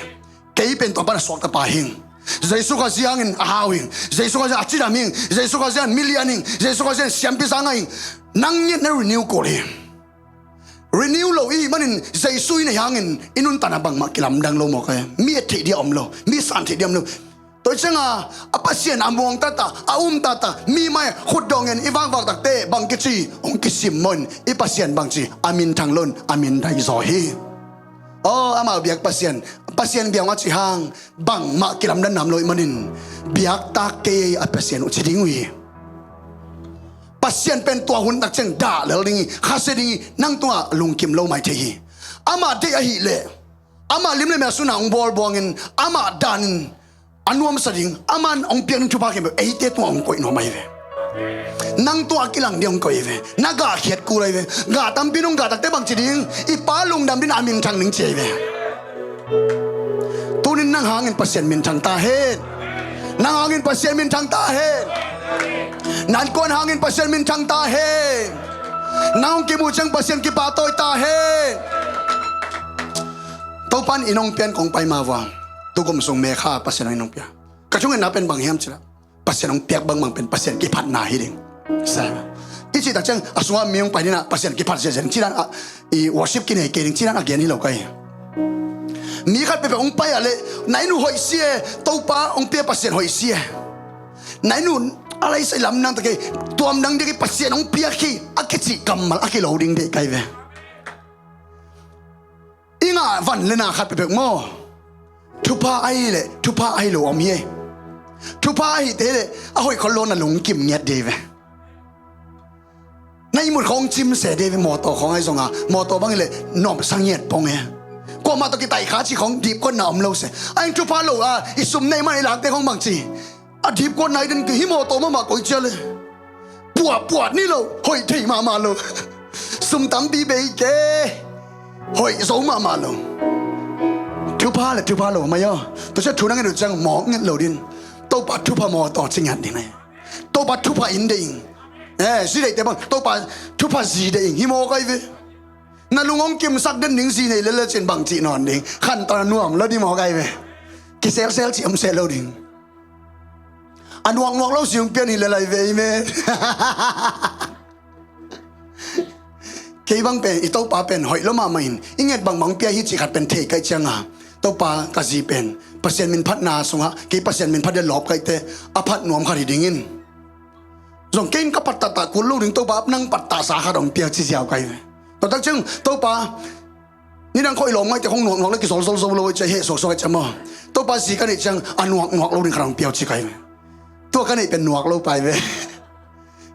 kei pen tua pan a suakta pa hing, Jesu Khazih hangin a hau hing, Jesu Khazih a cidam hing, Jesu Khazih hangin milian hing, Jesu Khazih hangin siampi zanga hing. Nang ngiat na renew kul hi. Renew lo i hih manin Jesu i neih hangin i nuntakna bangmah kilamdang lo mawk e. Mi et theih dia om lo, mi san theih dia om lo. Tua cianga a Pasian a muang tata, a um tata, mi mai khutdawh ngen i vakvak takte bang kici, hong kisim maw in, i Pasian bangci, a minthang lo in a mindai zaw hi. Aw, amau biak Pasian, Pasian biak hong a cih hang bangmah kilamdan nam lo i hih manin, biaktak kei a Pasian uh ci ding uh hi. Pasian pen tua hun tak ciang dah lel ding hi, khasia ding hi, nang tungah lungkim lo mai thei hi. Amah deih ahih leh, amah lim le mel suna hong bawl buangin, amah danin a nuamsa ding, amah hong piak ding thupha khempeuh eite tungah hong koih nuam ahi ve. Nang tungah a kilang ding hong koih ahi ve. Na gahkhiat kul ahi ve. Gah tampi nong gah takte bangci ding, i Pa lungdam ding, a minthang ding ci ahi ve. Tunin nang hangin Pasian minthang ta hen. Nang hangin Pasian minthang ta hen. Nang kuan hangin Pasian minthang ta hen. Nang hong kimu ciang Pasian kipahtawi ta hen. Topan in hong pian kong pai ma vua, tukum sung May kha Pasian in hong pia. Ka thungetna pen bang hiam cih leh, Pasian hong piak bangbang pen Pasian kiphatna hi ding. Sa, i cih tak ciang a sungah mi hong pai ding a, Pasian kiphat ziahziah ding, cih dan a, i worship kinei kei ding, cih dan a gen hi lo ka hi. Mi khat peuhpeuh hong pai a leh, na inn uh hoih si e, Topa hong pia Pasian hoih si e. Na inn uh a laisai lam nang ta kei, tuamdang ding hi, Pasian hong piak hi a kicih kammal a kilo ding deih ka hi ve. I ngah van le na khat peuhpeuh maw, thupha ahi leh thupha ahi lo om hi e. Thupha ahihte leh a hoih khol lo na lungkim ngiat ding hi ve. Na ihmut khawng cimse ding hi ve, mawtaw khawng ahi zonga, mawtaw bang hi leh nuamsa ngiat pong e. Kuamah tawh kitaih kha cih khawng dipkuatna om lo se. A inn thupha lo a, i sum neih man i lakte khawng bangci, a dipkuatna i den kei, hih mawtaw mahmah koi cia le. Puahpuah ni lo, hoih thei mahmah lo. Sum tampi bei kei, hoih zo mahmah lo. Thupha le thupha lo mai aw. Tua sia thu na nget uh ciang mawk nget lo din. Topa thupha mawtaw ci ngiat ding e. Topa thupha inn deih ing. Eh, zi deihte bang, Topa thupha zi deih ing. Hi mawk ahi ve. Na lung hong kimsak den ding zi nei lel le cin bangci nawn ding. Khan tawh na nuam lo ding mawk ahi ve. Kiselsel ci om sel lo ding. A nuaknuak lo zi hong pian hi lel ahi ve, amen. Kei bang pen, i Topa pen hoih lo mahmah in, i nget bangbang hong pia hi cih khat pen thei ka hih cianga, Topa ka zi pen Pasian min phatna sungah, kei Pasian min phat dia lawp ka hihteh, a phat nuam khat hi dingin. Zong kei in ka pattahtak kul lo ding, Topa nang pattahsa khat hong pia ci ziau ka hi ve. Tua tak ciang Topa, nidang khawh i lawm ngaihte khong nuaknuak le kizolzol zo lo, i cia heh suaksuak i cia maw. Topa zi ka neih ciang a nuaknuak lo ding khat hong pia uh ci ka hi ve. Tua ka neih pen nuak lo pai ve.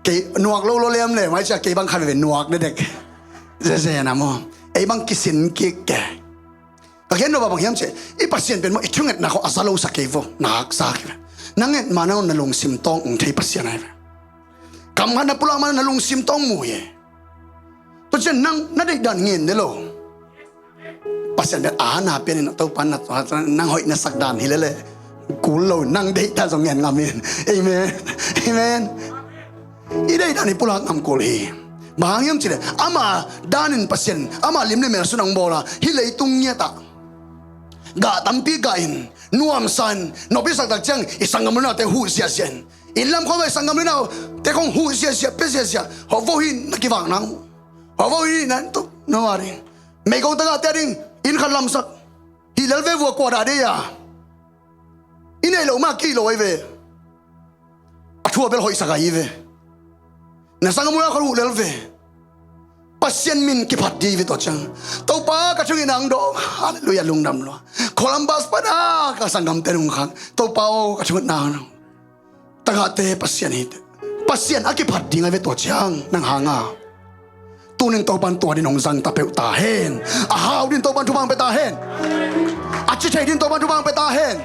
Kei nuak lo lo lem le mai cia kei bang khat ve nuak dekdek. Zezena maw. Ei bang kisin kik ke. Ka gen lo bang hiam cih, i Pasian pen maw, i thungetna khawh a za lo sa kei vo, na haksa kei ve. Na nget ma na, na lungsim tawng ung thei Pasian ahi ve. Kam khat na pulak ma na lungsim tawng mu hi. Tua cian nang na deihdan ngen de lo. Pasian pen a na pian in Topa na, nang hoih na sak dan hi lele. Kul lo, nang deihdan zong ngen ngam in. Amen. Amen. I deihdan i pulak ngam kul hi. Bang hang hiam cih leh, ama danin Pasian, ama lim le mel sun hong bawl a, hih leitung ngiat ah gah tampi gah in, nuamsa in, nop i sak tak ciang i sanggam naute huh ziahziah in, inn lam khawng ah i sanggam naute khawng huh ziahziah, pia ziahziah. Hawh vo hi na kivak nang. Hawh vo hi na tuk na va ding. Meigong tagahte a ding inn khat lamsak. Hih lel ve vua kua dah dei a. I neih loh mah kei lo ahi ve. A thu a bel hoihsak ahi ve. Na sanggam uh na khawng huh lel ve. Pasian min kiphat ding hi ve tua ciang. Topa ka thungetna hong dawng. Halleluiah, lungdam lua. Columbus pana ka sanggamte nung khang. Topa aw ka thungetna hong dawng. Tagahte Pasian hi teh. Pasian a kiphat ding ahi ve tua ciang nang hanga. Tunin Topan tua din hong zang ta peuh ta hen. A hau din Topan thupha hong pia ta hen. A ci thei din Topan thupha hong pia ta hen.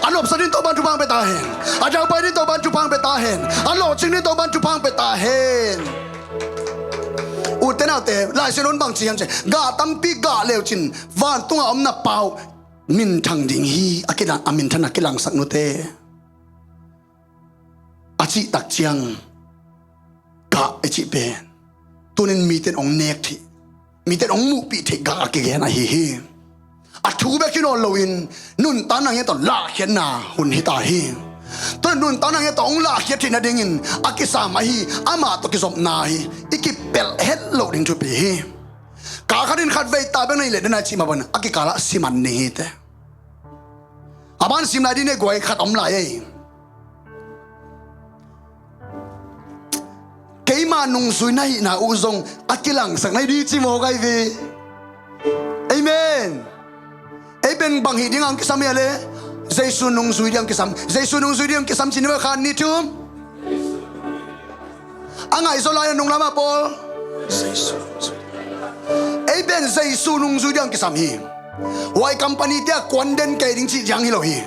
A nopsa din Topan thupha hong pia ta hen. A daupai din Topan thupha hong pia ta hen. A lawhcing din Topan thupha hong pia ta hen. Ute naute, Lai Siangtho in bang ci hiam cih leh, gah tampi gah leucin vantunga om na Pa uh minthang ding hi. A kilang, a minthan a kilangsak nute. A cih tak ciang gah i cih pen tunin mite in hong nek theih, mite in hong muhpih theih gah a kigen ahi hi. A thu bek hi nawn loin nuntakna ngiat tawh lahkhiatna hun hi ta hi. Tunin nuntakna ngiat tawh hong lahkhiat theih nadingin a kisam ahi, amah tawh kizopna hi. I kipelh het loh ding thupi hi. Kal khat in khat vei ta bek na hi leh den a cih mah bangin a kikalah siman ding hi teh. A ban sim lai ding ne guai khat om lai ei. Keima nungzui na hihna uh zong a kilangsak na hi ding ci mawk ahi ve. Amen. Ei pen bang hih ding ang kisam hia le? Jesu nungzui ding ang kisam. Jesu nungzui ding ang kisam ci ni ve khat ni thum. A ngaihzaw lai a nung lamah pawl. Jesu. Ei pen Jesu nungzui ding ang kisam hi. Huai company te a kuan den kei ding cih ciang hi lo hi.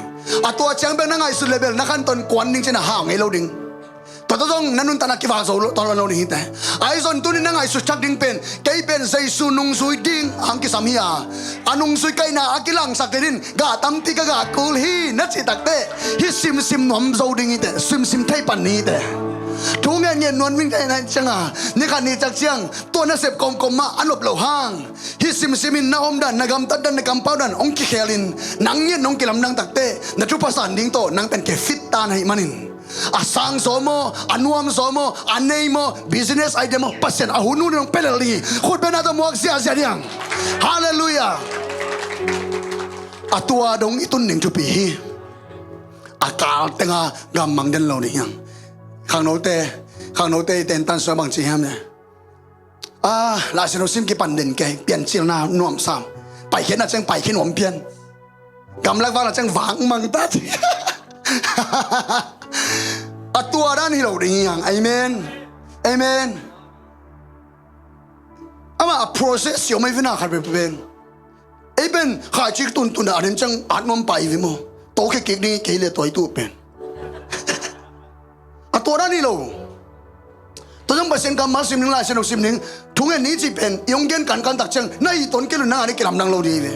A tua ciang bek na ngaihsut leh bel na khantawn kuan ding cih na hau ngei lo ding. Tua tawh zong na nuntakna kivak zo lo, tawh lo ding hi teh. Ahi zong tunin na ngaihsut thak ding pen, kei pen Jesu nungzui ding ang kisam hi a. A nungzui kaihna a kilangsak ding in gah tampi ka gah kul hi na cih tak teh, hih simsim nuam zo ding hi teh, simsim thei pan ni hi teh. Thu ngen ngen nuam ving thei na ciang a, ni khat ni ciang ciang tua nasep kawmkawm mah a nop loh hang, hih simsim in na omdan, na gamtatdan, na kampaudan hong kikhelin, nang ngiat nong kilamdang tak teh, na thupha san ding tawh nang pen kifit ta na hih manin, a sang zaw maw, a nuam zaw maw, a nei maw, business idea maw, Pasian a hun hun in hong pia lel ding hi. Khut bengna tawh muak ziahziah ding. Halleluiah. A tua dong i tun ding thupi hi. A kal tenga gammang den lo ding hi. Khangnote, khangnote i tentan sua bang ci hiam le? Ah, Lai Siangtho sim kipan den kei, piancilna nuamsa. Paikhiatna ciang paikhiat nuam pian. Gamlak vakna ciang vak mang ta ci. A tua dan hi lo ding hi hang. Amen. Amen. Amah a process siau mai vina khat peuhpeuh pen. Ei pen khaici tuntun a den ciang at nuam pai ve maw? Tawh khe kik ding kei le tua i tuh pen. A tua dan hi lo. Tua ciang Pasian kammal sim ding, Lai Siangtho sim ding, thu ngen ni cih pen i hong gen kankan tak ciang na i ton kei lo, nang a ding kilamdang lo ding hi ve.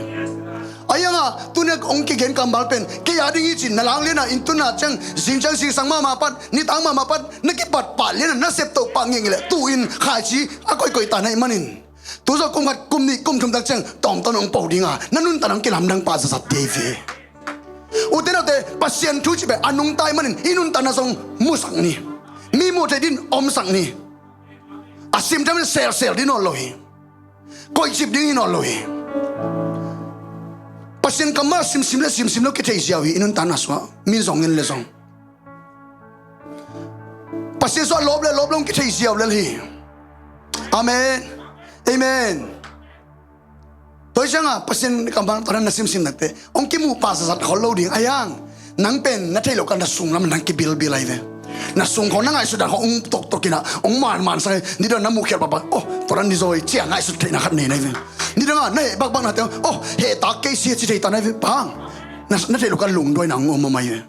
Ahi hangah tuni a hong kigen kammal pen kei a ding hi cin na lang lian a, inn tun a ciang, zing ciang zingsang mahmah pat, nitak mahmah pat na kipat pah lian a, na sep toh pah ngei ngei leh tu-in khaici a koihkoih ta na hih manin, tu zawh kum khat, kum nih, kum thum tak ciang tawmtawm hong po ding a, na nuntakna hong kilamdang pah zatzat ding hi ve. Ute naute, Pasian thu cih pen a nungta ahih manin i nuntakna zong musak ni. Mi muh theih ding omsak ni. A simthiam in selsel ding nawn lo hi. Koihcip ding hi nawn lo hi. Pasian kammal simsim le simsim lo kithei ziau hi, i nuntakna sungah min zong ngen le zong. Pasian sungah lawp le lawp lo hong kithei ziau lel hi. Amen. Amen. Tua hi ciangah Pasian kammal tua dan na simsim tak teh hong kimuh pah zatzat khol lo ding. Ahi hang nang pen na theih loh kal na sung lam nang kibilbil ahi ve. Na sung khawng na ngaihsut dan khawng hong toktok in ah, hong manman sak hi. Nidang na muh khial pahpah, oh, tua dan ni zaw hi, ci-a ngaihsut theihna khat nei na hi ve. Nidang ah na heh bakbak na teh, oh, heh tak kei si hi, ci thei ta na hi ve. Bang na, na theih loh kal lungduaina hong om om ahi ve.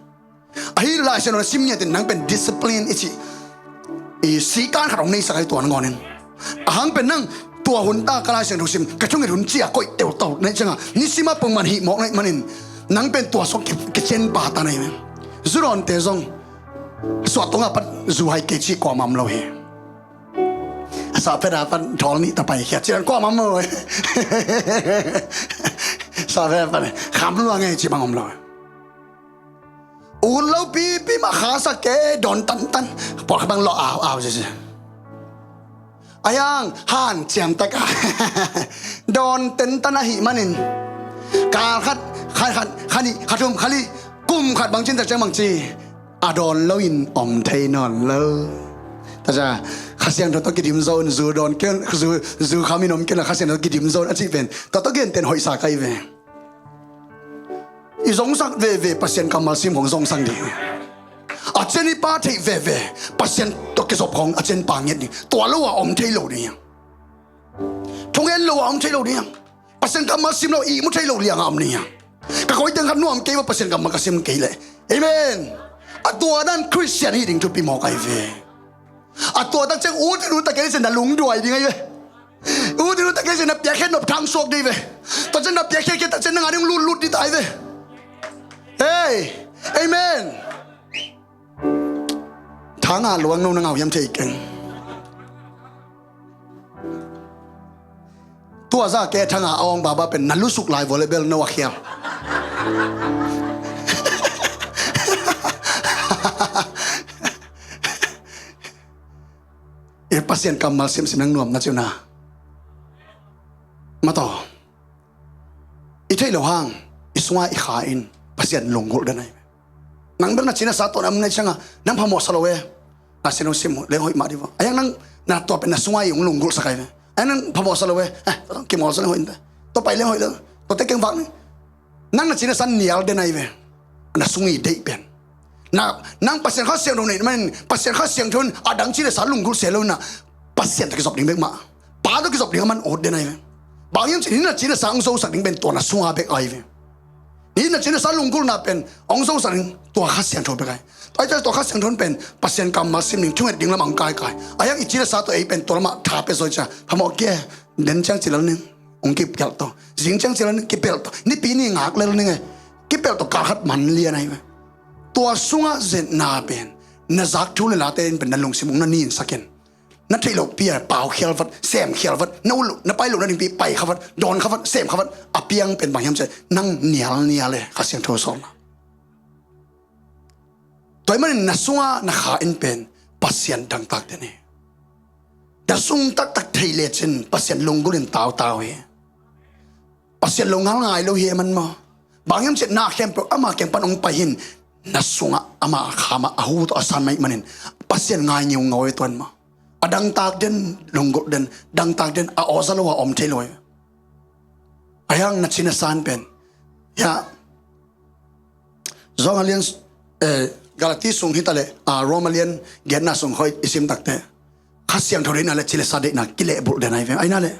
Ahi Lai Siangtho na sim ngiat in nang pen discipline i cih i sikan khat hong neisak ahi, tua nangawn in. A hang pen nang tua hun ta ka Lai Siangtho sim, ka thunget hun ci-a koih teutau na hih ciangah, nisim a pongman hih mawk na hih manin nang pen tua sawk ki, kician pa ta na hi. Zu dawnte zong suah tungah pat zu hai kei cih kuamah om lo hi. A sahphet a pat thawl nih ta paikhia cih dan kuamah om lo hi. Sahphet a pat kham lua ngei cih bang om lo hi. Ut lo pipi mah kha sa kei, dawn tantan. Pawlkhat bang lawh au au ziazia. Ahi hang hanciam tak a dawn tantan ahih manin, kal khat, kha khat, kha nih, kha thum, kha li, kum khat bang cin tak ciang bang ci, a dawn loin om thei nawn lo. Taza, Kha Siangtho tawh kidim zo in, zu dawn kei un, zu, zu kham in om kei un la, Kha Siangtho tawh kidim zo in a cih pen, tua tawh gentehna hoihsa ka hi ve. I zongsak veve Pasian kammal sim khong zongsak ding. A cian i pa theih veve Pasian tawh kizop khong a cian pa nget ding. Tua lo a om thei lo ding. Thungen lo a om thei lo ding. Pasian kammal sim lo ihmu thei lo liang a om ding. Ka koi teng khat nuam kei va Pasian kammal ka sim kei leh. Amen. A tua dan Khristian hi ding thupi mawk ahi ve. A tua tak ciang ut in ut tak kei ciang na lungduai ding ahi ve. Ut in ut tak kei ciang na piakkhiat nop thang suak ding ahi ve. Tua ciang na piakkhiat kei tak ciang na ngah ding lutlut ding ta ahi ve. Hey. Amen. Thang a luang no na ngau hiam thei keng. Tua za ke thanga a awng baba pen na lusuk lai volleyball no a khial. I Pasian kammal simsim nang nuam na ciuna. Mataw. I theih lo hang i sunga i kha in Pasian lunggulh den ai. Nang bel na cina sa tawh na mun nai cianga nang phamawh sa lo e. Na sin hong sim leng hoih mah dih vang. Ayang nang na tua pen na sunga i hong lunggulh sa kai ve. Ayang nang phamawh sa lo e. Eh, kimawl sa leng hoih in ve. Tua pai leng hoih lo. Tua te keng vak ni. Nang na cina sa nial den ai ve. Na sungi deih pen. Na, nang Pasian Kha Siangtho nei manin Pasian Kha Siangtho in a dang cina sa lunggulh se lo na Pasian tawh kizop ding bek mah. Pa tawh kizop ding a man ut den ai ve. Bang hiam cin hi na cina sa hong zosak ding pen tua na sunga bek ai ve. Ni na cina sa lunggulhna pen hong zosak ding tua Kha Siangtho bek ai. Tua ai tua Kha Siangtho pen Pasian kammal sim ding thunget ding lam ang kaikai. Ayang i cina sa tua ei pen tua lamah tha pe zoi cia. Phamawh kia den ciang cilal ning. Hong kipelh tawh. Zing ciang cilal ning kipelh tawh. Nipi ni ngak lel ning e. Kipelh tawh kal khat man lian ai ve. Tua sungah zetna pen na zak thu le late in pen na lungsim hong na nin sakin. Na theih loh pi a pau khial vat, sem khial vat, na ulh na pai loh na dingpi pai kha vat, dawn kha vat, sem kha vat. A piang pen bang hiam ciah nang nial nial e Kha Siangtho sawlna. Tua ahih manin na sunga na kha in pen Pasian dangtak den hi. Na sung taktak thei lecin Pasian lunggulh in tautau hi. Pasian lo ngal ngai lo hi e man maw? Bang hiam ciah na khempeuh ama kiang pan hong pai hin na sungah ama a khamah a hu tawh a san mai manin Pasian ngai ngiungau e tuan maw? A dangtak den lunggulh den dangtak den a awza lo a om thei lo e. A hiang na cina san pen. Ya. Zong a lian eh, Galati sung hita le a Roma lian genna sung khoi i sim takte. Kha Siangtho deihna le cilesa deihna kilehbulh den ai ve. Aina le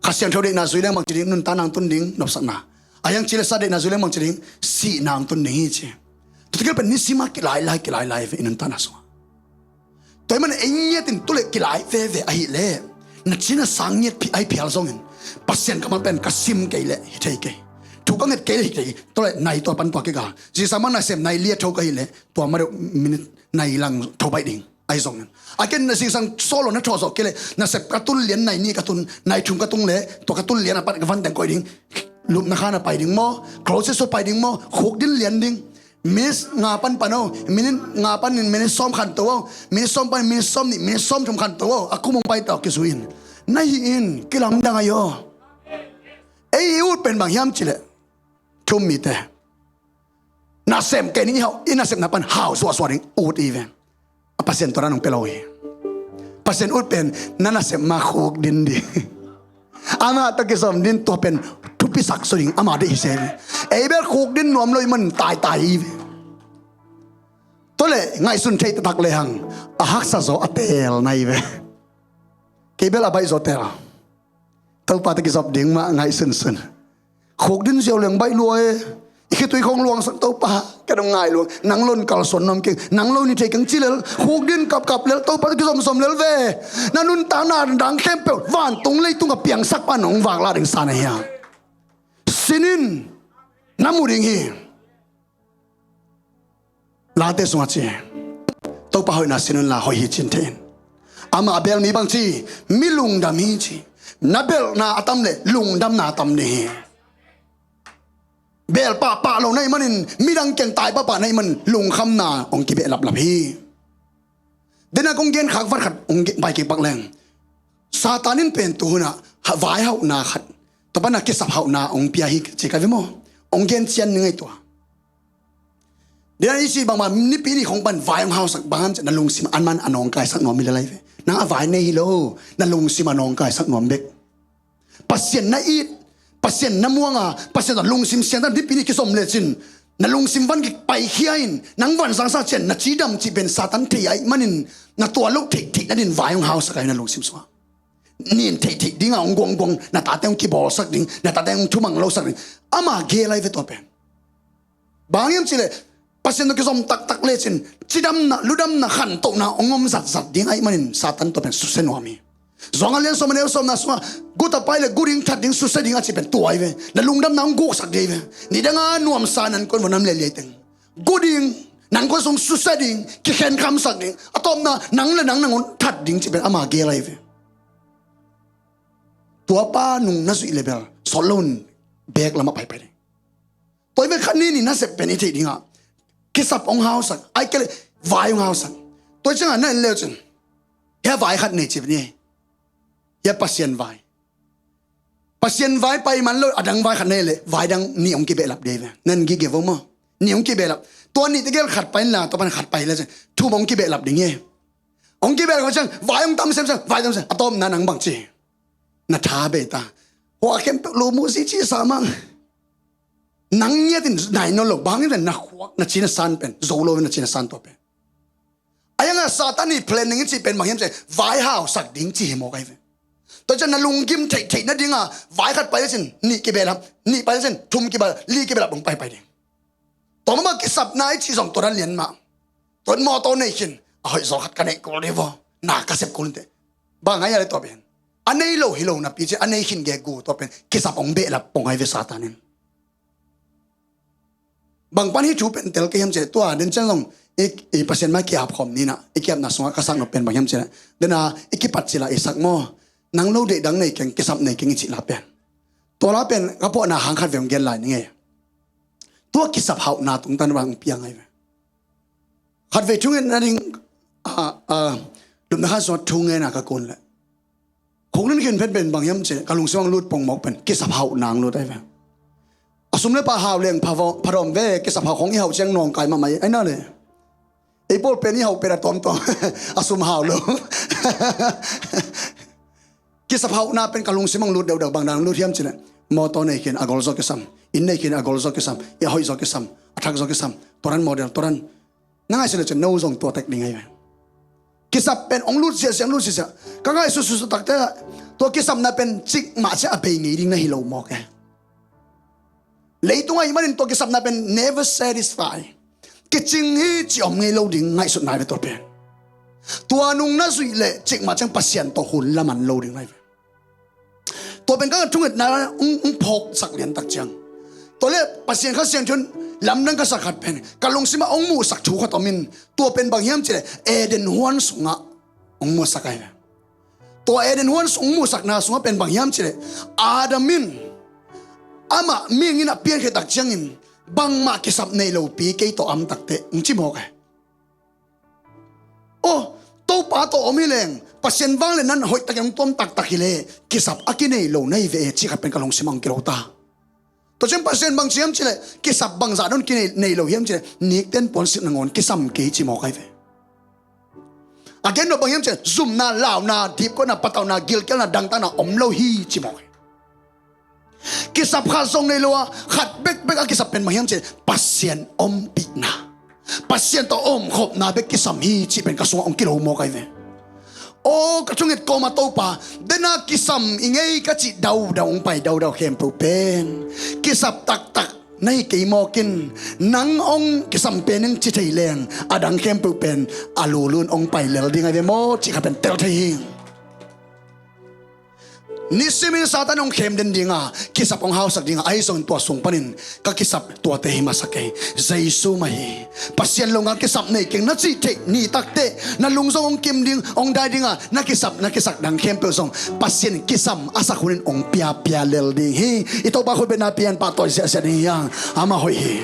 Kha Siangtho deihna zui leng bangci ding nunta nang tun ding nopsakna. A hiang cilesa deihna zui leng bangci ding sihna ang tun ding hi ci. Tutikil pen nisima kilai lai kilai lai ve i nunta na sungah. Tua ahih manin ei ngiat in tu le kilai veve ahih leh na cina sang ngiat phi ai phial zongin Pasian ka man pen ka sim kei leh hi thei kei. Thu ka nget kei leh hi thei kei. Tua le nai tua pan tua kikal zingsang man na sem nai liat tho ka hih leh tua ma deuh minit nai lang tho baih ding. Ai zongin a ken na zingsang solo na tho zawh kei leh na sep ka tun lian nai ni ka tun nai thum ka tung leh tua ka tun lian a pat ka van teng koih ding. Lupna khan a pai ding maw? Closest pai ding maw? Khuk din lian ding. Minit nga pan pan o, minit nga pan in minit sawm khanto o, minit sawm pan in minit sawm nih, minit sawm thum khanto o, a kum hong pai ta o kizui in. Na hi in kilamdang ahi o. Ei i ut pen bang hiam cileh thum mite nasem kei ning i hau i nasepna pan hau suahsuah ding ut i ve. A Pasian tua dan hong pia lo hi. Pasian ut pen na nasem ma khuk din di. Amah tawh kizom din tua pen thupisak so ding amah deih hi se hi. Ei bel khuk din nuam lo i man taitai hi ve. Tua le ngaihsun theih taktak le hang a haksa zaw a teel na hi ve. Kei bel a baih zaw teel. Topa tawh kizop ding mah ngaihsunsun. Khuk din ziau leng baih lua e. I khitui khong luangsak Topa ka dong ngai luang. Nang lon kalsuan nuam keng nang lo ni thei keng ci lel. Khuk din kapkap lel Topa tawh kizomzom lel ve. Na nuntakna dang khempeuh vantung leitung a piangsak pan hong vak la ding sa na hi a. Sinin na mu ding hi. Late sungah ci Topa hoihna sin unla hoih hi cin thei in. Amah a bel mi bang ci mi lungdam hi ci. Na belhna a tam le lungdamna a tam ding hi. Bel pahpah lo na ih manin midang kiang tai pahpah na ih manin lungkhamna hong kibeh laplap hi. Dena kong gen khak vat khat hong bai kik pak leng Satan in pen tuhunah vaihauhna khat tua pana kisap hauhna hong pia hi ci ka ve maw? Hong gen cian ni ngei tua. Dena i ci bangma nipi ni khong pan vai hong hausak bang ham ciah na lungsim an man a nawngkaisak nuam hi le lai ve. Nang a vai nei hi lo, na lungsim a nawngkaisak nuam bek. Pasian na it, Pasian na muanga, Pasian tawh lungsim siangtho nipi ni kizom lecin, na lungsim van kipaikhia in, nang van sangsa cian na cidam cih pen Satan thei ahih manin, na tua loh theihtheih nadin vai hong hausak ahi na lungsim sungah. Nin theihtheih dinga hong guangguang, na tate hong kibawlsak ding, na tate hong thumang losak ding. Ama gel ahi ve tua pen. Bang hiam cihleh, Pasian tawh kizom taktak lecin, cidamna, ludamna, khantohna hong om zatzat ding ahih manin Satan tua pen susia nuam hi. Johan a lian sawm a neu sawmna sungah, gu tapai le gu ding, that ding, susia ding a cih pen tua ahi ve. Na lungdamna hong guksak ding ahi ve. Nidanga nuamsa nan kuan vua nam le liai teng. Gu ding, nan kuan sung susia ding, kikhenkhamsak ding. A tawpna, nang le nang nangawn that ding cih pen ama gel ahi ve. Tuapa nung na zuih le bel, sawt lo in bek lamah paipai ding. Tua i ven khat ni ni nasep pen i theih dingah, kisap hong hausak, ai kei le vai hong hausak. Tua ciangah na en leu cin, hia vai khat nei cip ni. Hia Pasian vai. Pasian vai pai man lo, a dang vai khat nei le, vai dang nih hong kibehlap dei ve. Nan gige vo maw. Nih hong kibehlap. Tua nih tegel khat pai la, tua pan khat pai le cin, thum hong kibehlap ding hi. Hong kibehlap ciang, vai hong tam semsem, vai tam sem, a tawpna nang bang ci. Na tha bei ta. Hua khempeuh lo mu si ci sa mang. Nang ngiat in nai nawn lo, bang in na khuak, na ci na san pen, zo lo na ci na san tua pen. A iangah Satan i planning i cih pen bang hiam cih, vai hausak ding cih hi mawk ahi ve. Tua ciang na lunggim theihtheih nadinga, vai khat pai lecin, nih kibehlap, nih pai lecin, thum kibehlap, li kibehlap hong paipai ding. Tua mahmah kisapna i cih zong tua dan lian mah. Tua mawtaw nei khin, a hoih zaw khat ka neih kul dih vaw. Na ka sep kul inteh. Bang ngai a le tua pen. A nei lo hi lo napi ci, a nei khin gegu tua pen. Kisap hong behlap pong ahi ve Satan in. Bang pan hih thu pen tel kei hiam ci, tua den ciang zong i, i Pasian mai kiap khawm ni na, i kiapna sungah ka sak nop pen bang hiam ci. Dena i kipat ci la i sak maw. Nang lo deih dang nei keng, kisap nei keng i cih la pen. Tua la pen ka puahna hang khat ve hong gen lai ni ngei. Tua kisap hauhna tungtan bang piang ahi ve. Khat vei thungetna ding, a, a, lupna khat sungah thungetna ka kun le. Khuk nin khin phen pen bang hiam ci, ka lungsim ang lut pong mawk pen, kisap hauhna ang lut ahi ve. A sum le pai hau leng pha vo, pha dawm ve, kisap hau khong i hau ciang nawngkai mahmah ahi na le. Ei pawl pen i hau pen a tawmtawm, a sum hau lo. Kisap hauhna pen ka lungsim ang lut deuhdeuh bang dan lut hiam ci le. Mawtaw nei khin a gol zaw kisam. Inn nei khin a gol zaw kisam. I a hoih zaw kisam. A thak zaw kisam. Tua dan model, tua dan. Na ngaihsun le cin no zong tua tek ding ahi ve. Kisap pen ong lut siasia, ong lut siasia. Ka ngaihsun susu takte tua kisapna pen cik mah cia a bei ngei ding na hi lo mawk e. Leitung ahih manin tua kisapna pen never satisfy. Kicing hi ci om ngei lo ding ngaihsutna hi ve tua pen. Tua nung na zuih leh cikmah ciang Pasian tawh hun laman lo ding lai ve. Tua pen ka thungetna ung, ung phawksak liantak ciang. Tua le Pasian Kha Siangtho in lamdang ka sak khat pen ka lungsimah ong muhsak thu khat om in, tua pen bang hiam cileh Eden huan sungah ong muhsak ahi ve. Tua Eden huan sung muhsakna sungah pen bang hiam cileh Adam in amah mihing in a piankhia tak ciangin bangmah kisap nei lopi kei tawh amtakte ung ci mawk e. Aw, Topa tawh om hi leng Pasian vangliatna hoihtakin ung tuam taktak hi leh kisap a kinei lo na hi ve e cih khat pen ka lungsimah ung kilo ta. Tua ciang Pasian bang ci hiam cileh kisap bangzah don kinei, nei lo hiam cileh nikten puansilh nangawn kisam kei ci mawk ahi ve. A gen lo bang hiam cileh zumna, launa, dipkuatna, patauhna, gilkialna, dangtakna om lo hi ci mawk ahi. Kisap khat zong nei lo a khat bekbek a kisap pen bang hiam cileh Pasian ompihna, Pasian tawh omkhopna bek kisam hi cih pen ka sungah ong kilo mawk ahi ve. Aw ka thunget kawma Topa, dena kisam i ngei ka cih daudau ong pai daudau khempeuh pen kisap taktak na hi kei mawkin nang ong kisam pen ing ci thei leng a dang khempeuh pen a lulun ong pai lel ding ahi ve maw cih kha pen tel thei hi. Nisimin Satan ong khem den dinga kisap ong hausak dinga ahi zongin tua sung panin ka kisap tuate hi masa kei. Jesu mah hi. Pasian lo ngal kisap nei keng na cih theih ni takte na lungzong ong kim ding ong dai dinga na kisap na kisak dang khempeuh zong Pasian kisam a sak hunin ong piapia lel ding hi. I Topa khutbetna pian pahtawi siahsiah ding hi hang. Amah hoih hi.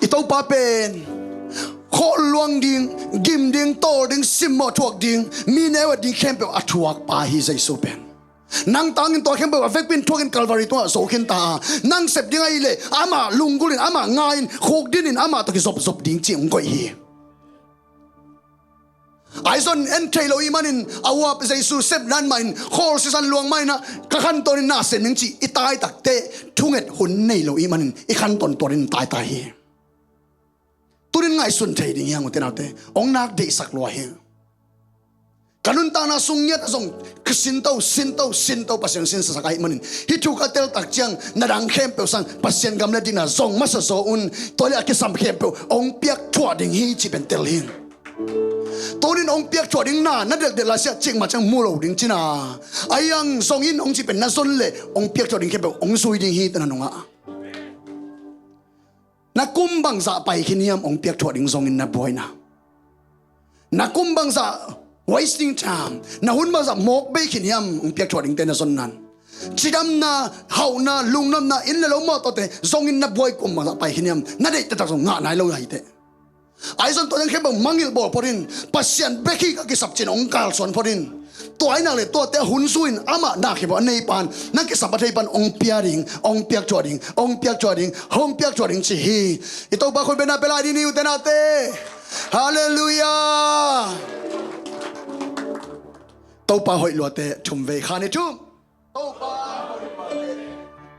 I Topa pen khawh luang ding, gim ding, tawl ding, simmawh thuak ding, mi neu et ding khempeuh a thuakpa hi Jesu pen. Nang tangin tua khempeuh a vekpin thuakin Calvary tungah zo khin ta a, nang sep ding ahih leh amah lunggulhin, amah ngai-in, khukdinin amah tawh kizopzop ding cih hong koih hi. Ahi zong en thei lo ih manin a uap Jesu sep nan mahin khawl sisan luang mahin ah ka khantawn in na sem ning cih i tai takteh thunget hun nei lo ih manin i khantawn tuan in taitai hi. Tunin ngaihsun thei ding hi hang ute naute, hong nak deihsak lua hi. Ka nuntakna sung ngiat ah zong ka sinto, sinto, sinto Pasian sinsasak ahih manin hih thu ka tel tak ciang na dang khempeuh sang Pasian gam le dikna zong masa zaw un, tua le a kisam khempeuh hong piak thuah ding hi cih pen tel hi. Tunin hong piak thuah ding na, na delhdelh lai siah cikmah ciang mu lo ding cina. Ahi hang zong in hong cih pen na zon le hong piak thuah ding khempeuh hong zui ding hi te na nungah. Na kum bangzah pai khin hiam hong piak thuah ding zongin na buaina. Na kum bangzah wasting time, na hun bangzah mawk bei khin hiam hong piak thuah dingte na zon nan. Cidamna, hauhna, lungnuamna, inn le lo mawtawte zongin na buai kum bangzah pai khin hiam, na deih taktak zong ngah nai lo hi teh. Ahi zong tua dang khempeuh mangngilh bawl phot in, Pasian bek hi ka kisap cin hong kalsuan phot in. Tua ahih nak leh tuate a hun zui in amah na khempeuh a nei pan, na kisap a thei pan hong pia ding, hong piak thuah ding, hong piak thuah ding, hong piak thuah ding ci hi. I Topa khut bengna pia lai ding ni ute naute. Halleluiah. Topa hoih luate thum vei khan i thum. Topa hoih luate.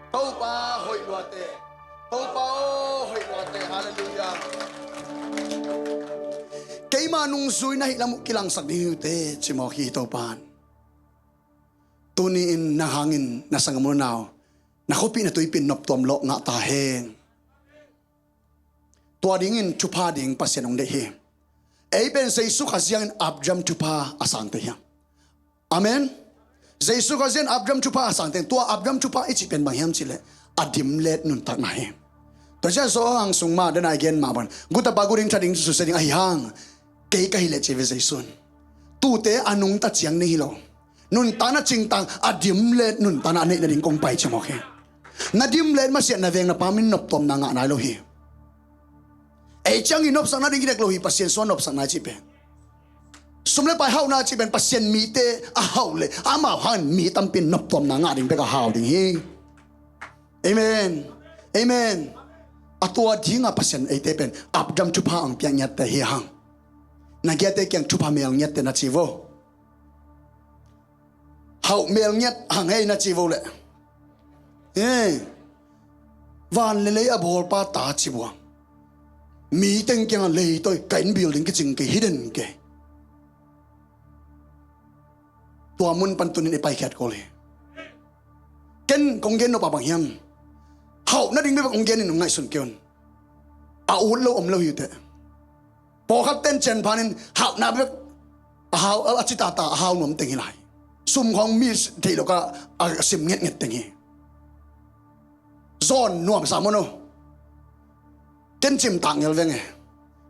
Topa hoih luate. Topa aw hoih luate. Halleluiah. Keima nungzui na hih lam uh kilangsak ding hi ute ci mawk hi Topa in. Tuni in na hangin na sanggam u nau, na khuapi na tuipi in noptuam lawh ngah ta hen. Tua dingin thupha ding Pasian hong deih hi. Ei pen Jesu Khazih hangin Abraham thupha a sangte hiam? Amen. Jesu Khazih hangin Abraham thupha a sangte, tua Abraham thupha i cih pen bang hiam cih leh a dimlet nuntakna hi. Tua ciang Johan sung mah dena i gen mah bang, gutapa gu ding, that ding, susia ding ahi hang kei ka hi leh ci ve Jesu in. Tuute a nungta ciang nei hi lo. Nuntakna cingtang a dimlet nuntakna a neih nading kong pai ci mawk hi. Na dimlet masiah na veng na pam in noptuamna ngah nai lo hi. Ei ciang i nopsak nading i dek lo hi, Pasian sung a nopsak nai cih pen. Sum le pai hauhna cih pen Pasian mite a hauh leh amau hangin mi tampi in noptuamna ngah ding bek a hau ding hi. Amen. Amen. A tua dinga Pasian eite pen Abraham thupha hong piak ngiatte hi hang. Na giate kiang thupha mel ngiatte na ci vo. Hauh mel ngiat hang hei na ci vo leh. Eh. Van le lei a bawlpa ta ci buang. Mi teng kiangah leitawi ka inn building kicing kei hi den kei. Tua mun pan tunin i paikhiat kul hi. Ken kong gen nop a bang hiam? Hauh nading bek kong gen in hong ngaihsun kei un. A ut lo om lo hi teh. Pawlkhat ten cian phan in hauhna bek a hau a ci tata a hau nuam teng hi lai. Sum khawng mi theih lo ka a sim ngetnget teng hi. Zawn nuamsa maw no. Ken cimtak ngel veng e.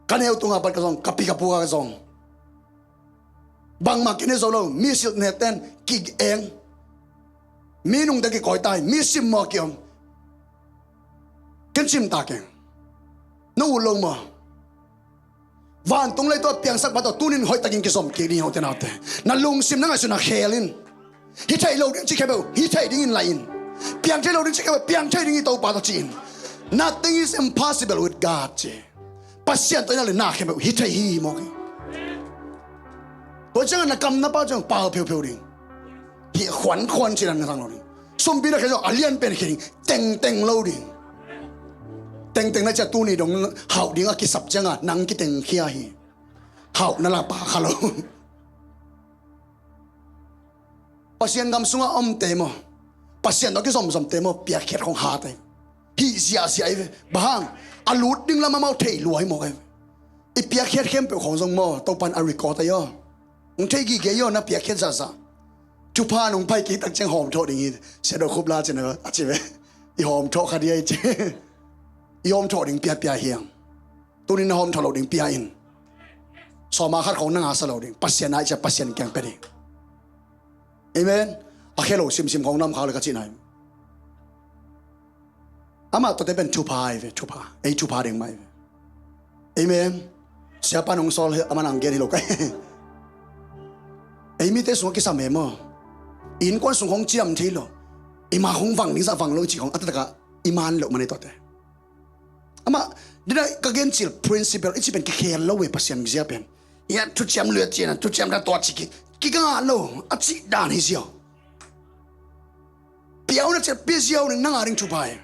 Ka neu tunga pat ka zong, ka pi ka pu ka zong. Bangmah kine zo lo, mi silh nek ten ki-eng. Mi nungte kikawi tai, mi simmawh a kiom. Ken cimtak eng. Na ut lo maw? Vantung lei tawh a piangsak pa tawh tunin hoihtakin kizom kik ding hi, ute naute. Na lungsim na ngaihsutna khel in. Hi thei lo ding ci khempeuh hi thei dingin lai in. Piang thei lo ding ci khempeuh piang thei ding hi, Topa tawh ci in. Nothing is impossible with God ci. Pasian tawh i na le na khempeuh hi thei hi mawk hi. Tua ciangin na kam na pau ciang pau pheupheu ding. Hih khuankhuan ci dan na tang lo ding. Sumpi na khia zong a lian pen khia ding. Tengteng lo ding. Tengteng na cia tuni dong hauh ding a kisap cianga nang kitengkhia hi. Hauh na la pa kha lo. Pasian gam sunga omte maw, Pasian tawh kizomzomte maw, piakkhiat khong hate. Hih ziahziah i ve. Bang hang? A lut ding lam amau thei lua hi mawk e. I piakkhiat khempeuh khong zong maw, Topan a record ahi aw. Hong thei gige hi aw, na piakkhiat zahzah. Thupha nong pai kik tak ciang hawm thawh ding hi. Sia do khup la cin a ci ve. I hawm thawh kha dia i ci. I hawm thawh ding piapia hiang. Tunin na hawm thawh lo ding pia in. Sawma khat khong na ngasa lo ding. Pasian ai cia Pasian kiang pe ding. Amen. A khe lo simsim khong nam khak le ka cihna hi. Amah tuate pen thupha ahi ve, thupha. Ei thupha ding mah ahi ve. Amen. Siapa nong sawl hi, amah nang gen hi lo kai. Ei mite sungah kisam he maw? Innkuan sung khong ciam thei lo. I ma khong vang ding zah vang lo i cih khong a taktakah i man loh man ei tuate. Amah dina ka gen cil principle i cih pen kikhel lo ve, Pasian mizia pen. Ia thuciam luat cina thuciam da tua ciki kika ngah lo a cih dan hi ziau. Piau na ciat pia ziau ning nang a ding thupha hi.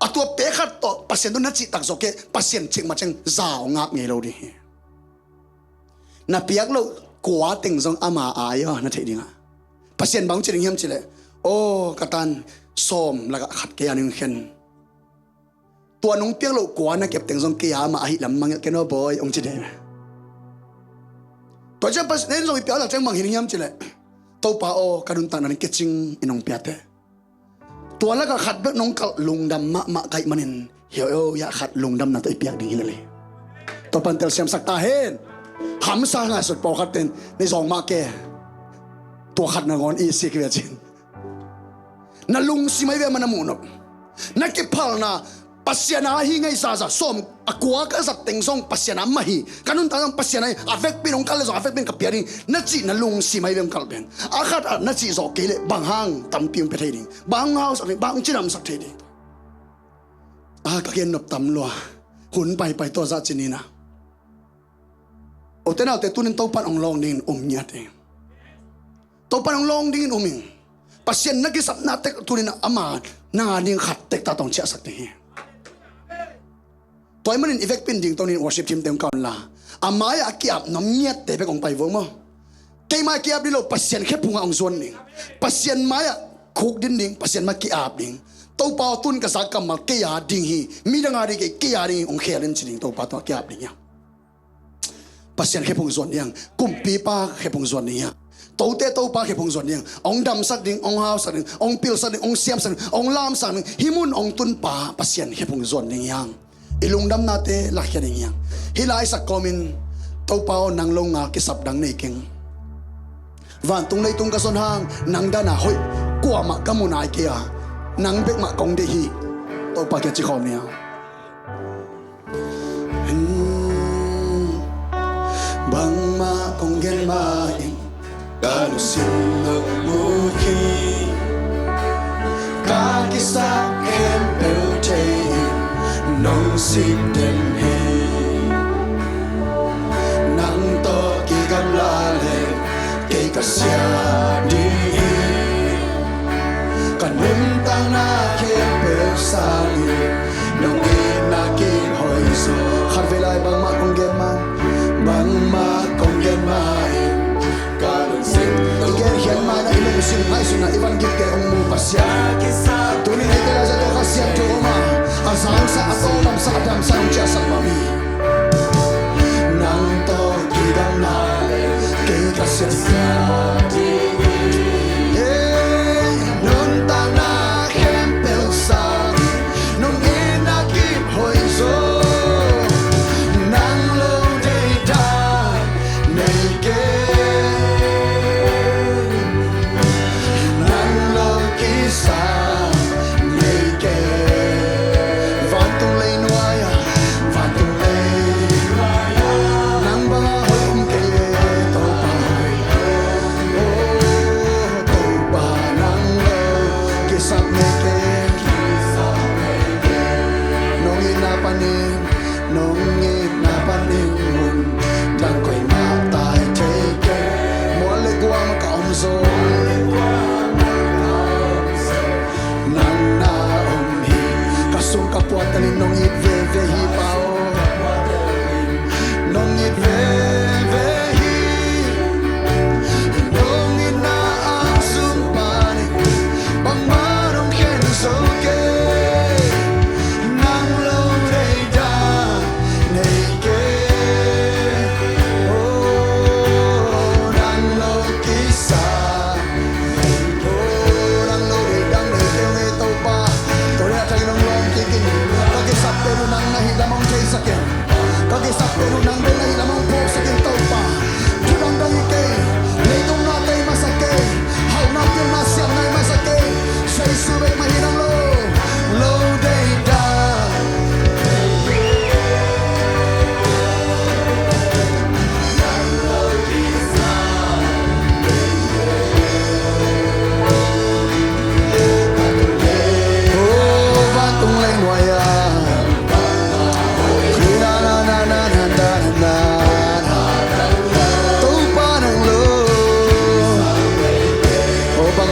A tua pekhat tawh Pasian tawh na cih takzawh kei Pasian cikmah ciang zau ngap ngei lo ding hi. Na piak loh kua teng zong ama ai aw na theih dingah. Pasian bang ci ding hiam cileh, aw ka tan sawm lakah khat kei a ning khen. Tua nong piak loh kua na kep teng zong kei a ama ahi lam mangilh ken aw bawi ong ci ding. Tua ciang Pasian zong i piak lak ciang bang hi ding hiam cileh, Topa aw ka nuntakna ning kicing in ong piate. Tua lakah khat bek nong kalh lungdam mahmah kaih manin hio eo iah khat lungdamna tawh i piak ding hi lele. Tua pan telsiamsak ta hen. Hamsa ngaihsut pawlkhat ten ni zawng mah ke. Tua khat nangawn i sik ve cin. Na lungsim ahi ve mah na muhnop. Na kiphalna Pasian a hi ngei zaza sawm a kua ka zat teng zong Pasian a mah hi. Ka nuntak zong Pasian a hi a vekpin hong kal le zong a vekpin ka pia ding na cih na lungsim ahi ve hong kal pen. A khat ah na cih zawh kei leh bang hang tampi hong pia thei ding, bang hong hausak ding, bang hong cidamsak thei ding. A ka gen nop tam lua. Hun paipai tua zah cin ina. Ote naute tunin Topan hong lawng dingin um ngiat hi. Topan hong lawng dingin um ing. Pasian na kisapna tek tunin ama nanga ding khat tek ta tawh hong ciahsak ding hi. Tua ahih manin i vekpin ding tonin worship team te hong kaun la. A mai-ah a ki-ap nuam ngiatte bek hong pai vua maw. Kei mai ki-ap ding lo Pasian khephungah hong zuan ding. Pasian mai-ah khuk din ding Pasian mai ki-ap ding. Topa aw tun ka zak kammal kei a ding hi. Midang a ding kei kei a ding hi hong khel in ci ding Topa tungah ki-ap ding hiam. Pasian khephung zuan ding hiam. Kumpipa khephung zuan ding hiam. Tote Topa khephung zuan ding hiam. Hong damsak ding, hong hausak ding, hong pilsak ding, hong siamsak ding, hong lamsak ding. Hih mun hong tunpa Pasian khephung zuan ding hiam. I lungdamnate lakhia ding hiam. Hih laisak kawmin Topa aw nang lo ngal kisap dang nei keng. Vantung leitung ka zon hang nang dana hoih kuamah ka mu nai kei a nang bek mah kong deih hi. Topa kia ci khawm ni a. Bangmah kong gen mah in ka lungsim nong mu hi. Ka kisap khempeuh thei in nong sik den hi. Nang tawh kigamla leng kei ka sia ding hi. Ka nuntakna khempeuh sangin nong itna kip hoih zaw. Khatvei lai bangmah kong gen mah, bangmah kong gen mah in ka lungsim i gen khiat mah na i lungsim ngaihsutna i van gipte hong mu Pasian. Tunin eite lai zah tawh Kha Siangtho om a, a zangsa, a tawldamsa, a damsa hong ciahsak mah mi. Nang tawh kidamna le kei ka siatsia ding hi. Hey, nuntakna khempeuh sang nong itna kip hoih zaw. Nang lo deihdan nei kei. Nang lo kisam nei kei. Vantung leinuai ah, vantung leinuai ah nang banga hoih om kei e Topa.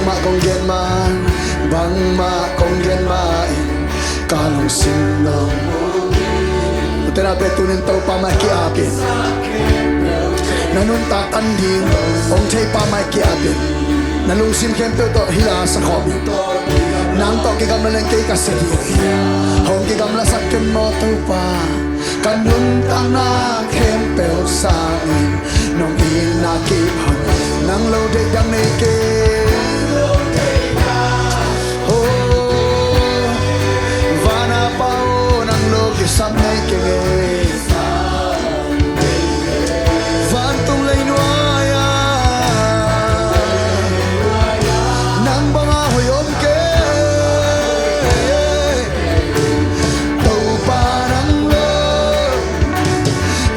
Bangmah kong gen ma, bangmah kong gen ma in ka lungsim nong. Ute naute, tunin Topa mai ki-ap in. Na nuntak tan ding hong theipa mai ki-ap in. Na lungsim khempeuh tawh hila sa khawm in. Nang tawh kigamla leng kei ka sia ding. Hong kigamlasak ken maw Topa. Ka nuntakna khempeuh sangin nong itna kip hang, nang lo deih dang nei kei. Oh, van a Pa aw, nang lo kisam nei kei. Vantung leinuai ah nang bang a hoih om kei. Topa nang lo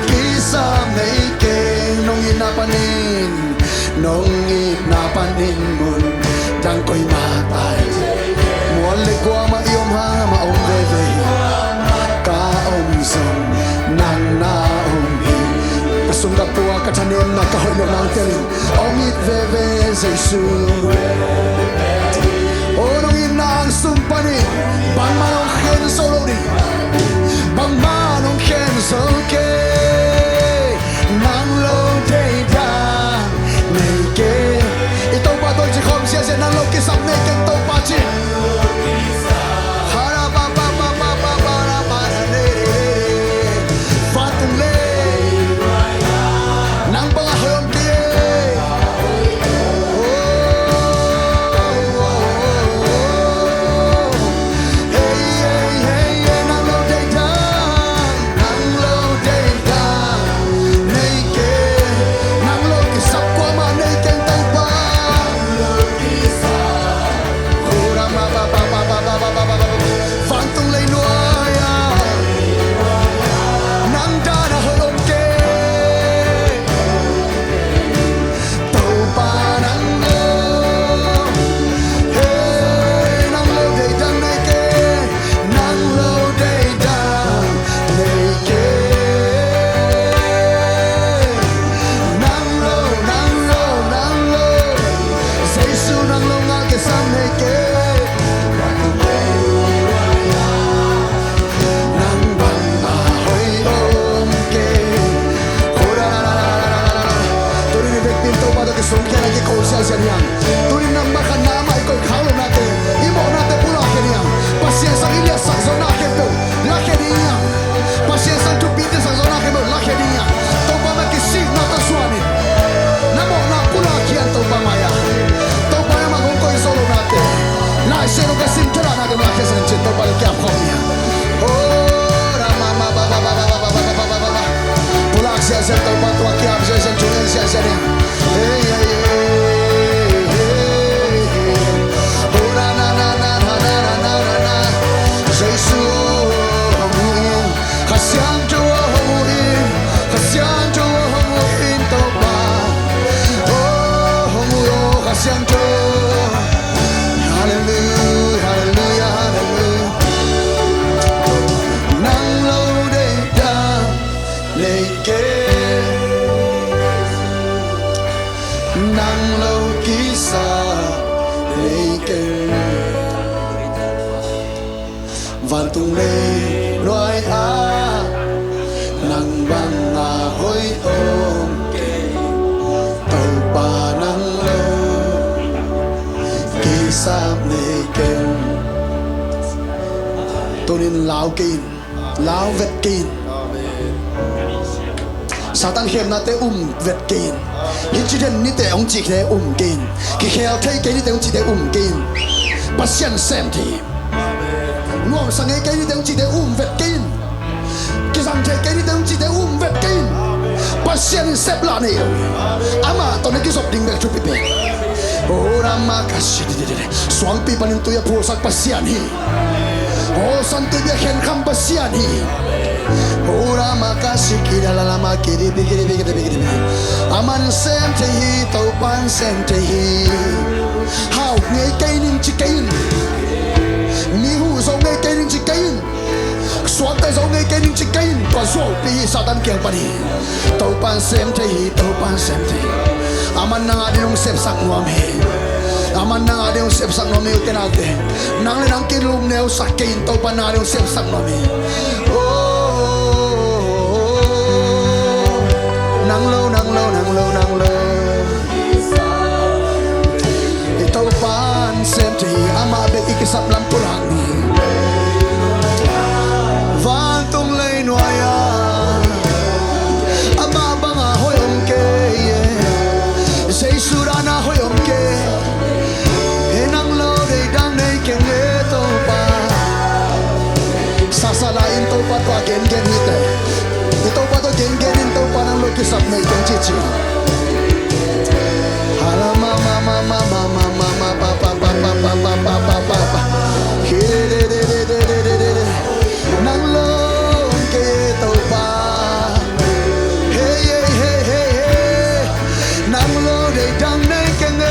kisam nei kei. Nong itna panin, nong itna panin mun dang koimah tai. Mual le kuamah i om hang amah om veve hi. Ka om zong nang na om hi. Ka sung ka pua, ka thanemna, ka hoih lo nang tel in. Hong it veve Jesu. O, nong itna ang sung panin bangmah nong khen zo lo ding, bangmah nong khen zo kei. Nang lo deih dang nei kei. I Topa tawh ci khawm ziahziah, nang lo kisam nei kei Topa ci. Vantung lei nang bang a hoih om kei. Hei, hei, hei, hei, nang lo deih dang, nang lo deih dang nei kei. Nang lo kisap kuamah nei kei Topa. Vantung leinuai ah nang dan a hoih om kei. Topa nang lo, he, nang lo deih dang nei kei. Nang lo deih dang nei kei. Nang lo, nang lo, nang lo, Jesu nang lo ngah kisam nei kei. Nang bang a hoih om kei. Tuni ni vekpi in Topa tawh kisungkhia in a kiko siasia ni ang. Tuni nang bang khat na amah i koih khak lohnate, i mawhnate pulak khia ni ang. Pasian sang i liatsak zawhna khempeuh lakhia ding hi hang. Pasian sang thupite sak zawhna khempeuh lakhia ding hi hang. Topa mai kisikna tawh zuan in. Na mawhna pulak khia in Topa mai ah. Topa mai ah mah kong koih zo lohnate, Lai Siangtho ka sim thei lohnate lakhia sak in cin Topa tawh kiap khawm ni hang. Oh, rama ma ba ba ba. Pulak siasia Topa tawh kiap siasia, thungen siasia ni hang. Hey, hey, hey, hey, hey. Oh, na, na, na. Jesu, oh, hong huh in. Kha Siangtho, oh, hong huh in. Kha Siangtho, oh, hong huh in, Topa. Oh, hong huh, oh, Kha Siangtho. Hallelujah, hallelujah, hallelujah. Nang lo deih dang nei kei. Nang lo kisam nei kei. Vantung leinuai ah nang bang a hoih om kei. Topa nang lo kisam nei kei. Tunin lau kei in. Lau vet kei in. Satan khemnate um vet kei in. Hih ci den nite hong cihte um kei in. Kikhel thei kei nite hong cihte um kei in. Pasian sem thei hi. Nuamsa ngei kei nite hong cihte um vet kei in. Kizang thei kei nite hong cihte um vet kei in. Pasian in sep lah nei lo hi. Amah tawh na kizop ding bek thupi pen. Oh, Rama ka si di di di di. Suangpi panin tui a phulsak Pasian hi. Aw, San Tui Bia khenkham Pasian hi. Hura makasi kida lalama kidi bigidi bigidi bigidi. Aman sem thei hi, Topan sem thei hi. Hau ngei kei ning ci kei in. Mi huh zo ngei kei ning ci kei in. Suakta zo ngei kei ning ci kei in. Tua zuaupi hi Satan kiang pan hi. Topan sem thei hi, Topan sem thei hi. Aman nang a ding hong sepsak nuam hi. Aman nang a ding hong sepsak nuam hi, ute naute. Nang le nang kilumneusak kei in, Topa nang a ding hong sepsak nuam hi. Oh, nang lo, nang lo, nang lo, nang lo. I Topa'n sem thei hi, amah bek i kisap lam pulak ni. Vantung leinuai-ah amah banga hoih om kei e. Jesu dan a hoih om kei. He, nang lo deih dang nei keng e, Topa. Sasa lai-in Topa tawh gengen hi teh. I Topa tawh gengen in, Topa nang lo kisap nei keng, ci ci. Hala ma ma ma ma pa pa pa pa pa pa pa pa. Hi de de de de de de de de. Nang lo kei e, Topa. Hey, hey, hey, hey, hey. Nang lo deih dang nei keng e.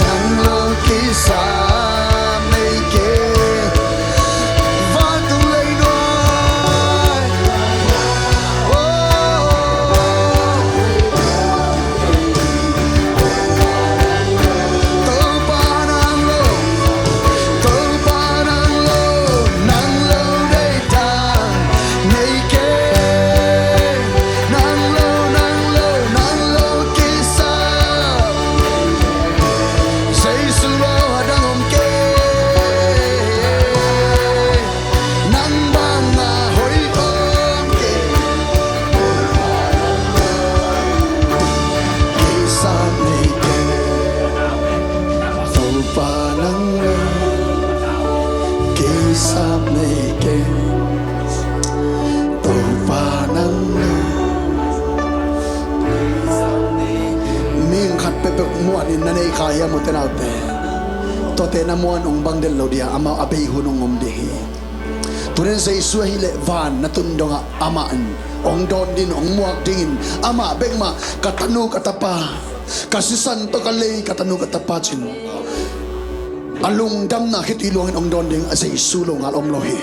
Nang lo kisap nei keng. Vantung leinuai. Oh. Topa nang lo, Topa nang lo, nang lo deih dang nei keng. Nang lo, nang lo, nang lo kisap. Jesu lo a dang om kei. Nang banga hoih om kei. Kisap nei keng. Topa nang lo. Kisap nei keng. Topa nang lo. Mihing khat peuhpeuh muan in na nei kha hiam, ute naute? Tuate na muan ung bang delh lo dia, amau a bei hun ung om ding hi. Tunin Jesu ahih leh van na tun dongah amah in hong dawn dingin, hong muak dingin, amah bek mah, ka tanu ka tapa, ka sisan tawh ka lei, ka tanu ka tapa cin a lungdamna khitui luangin hong dawn ding, a Jesu lo ngal om lo hi.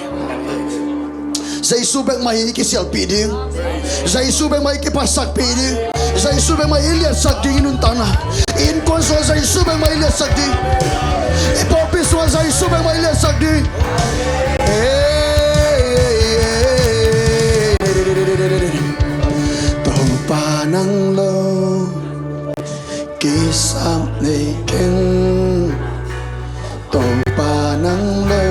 Jesu bek mah hi i kisialhpih ding. Jesu bek mah i kiphatsakpih ding. Jesu bek mah i liatsak ding i nuntakna. I innkuan sungah Jesu bek mah i liatsak ding. I pawlpi sungah Jesu bek mah i liatsak ding. Topa nang lo. Kisap nei keng. Topa nang lo.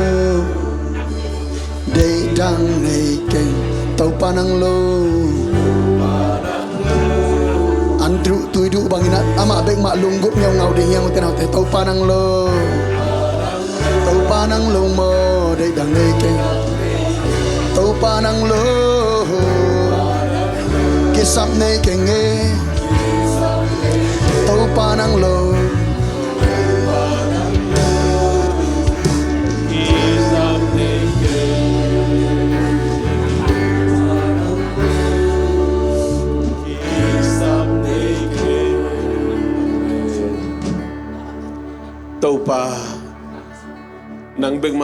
Deih dang nei keng. Topa nang lo. An duh tui duh bangin amah bek mah lunggulh ngeungau ding hi hang, ute naute. Topa nang lo. Topa nang lo maw, deih dang nei keng. Topa nang lo. Kisap nei keng e. Topa nang lo. Topa, nang bek mah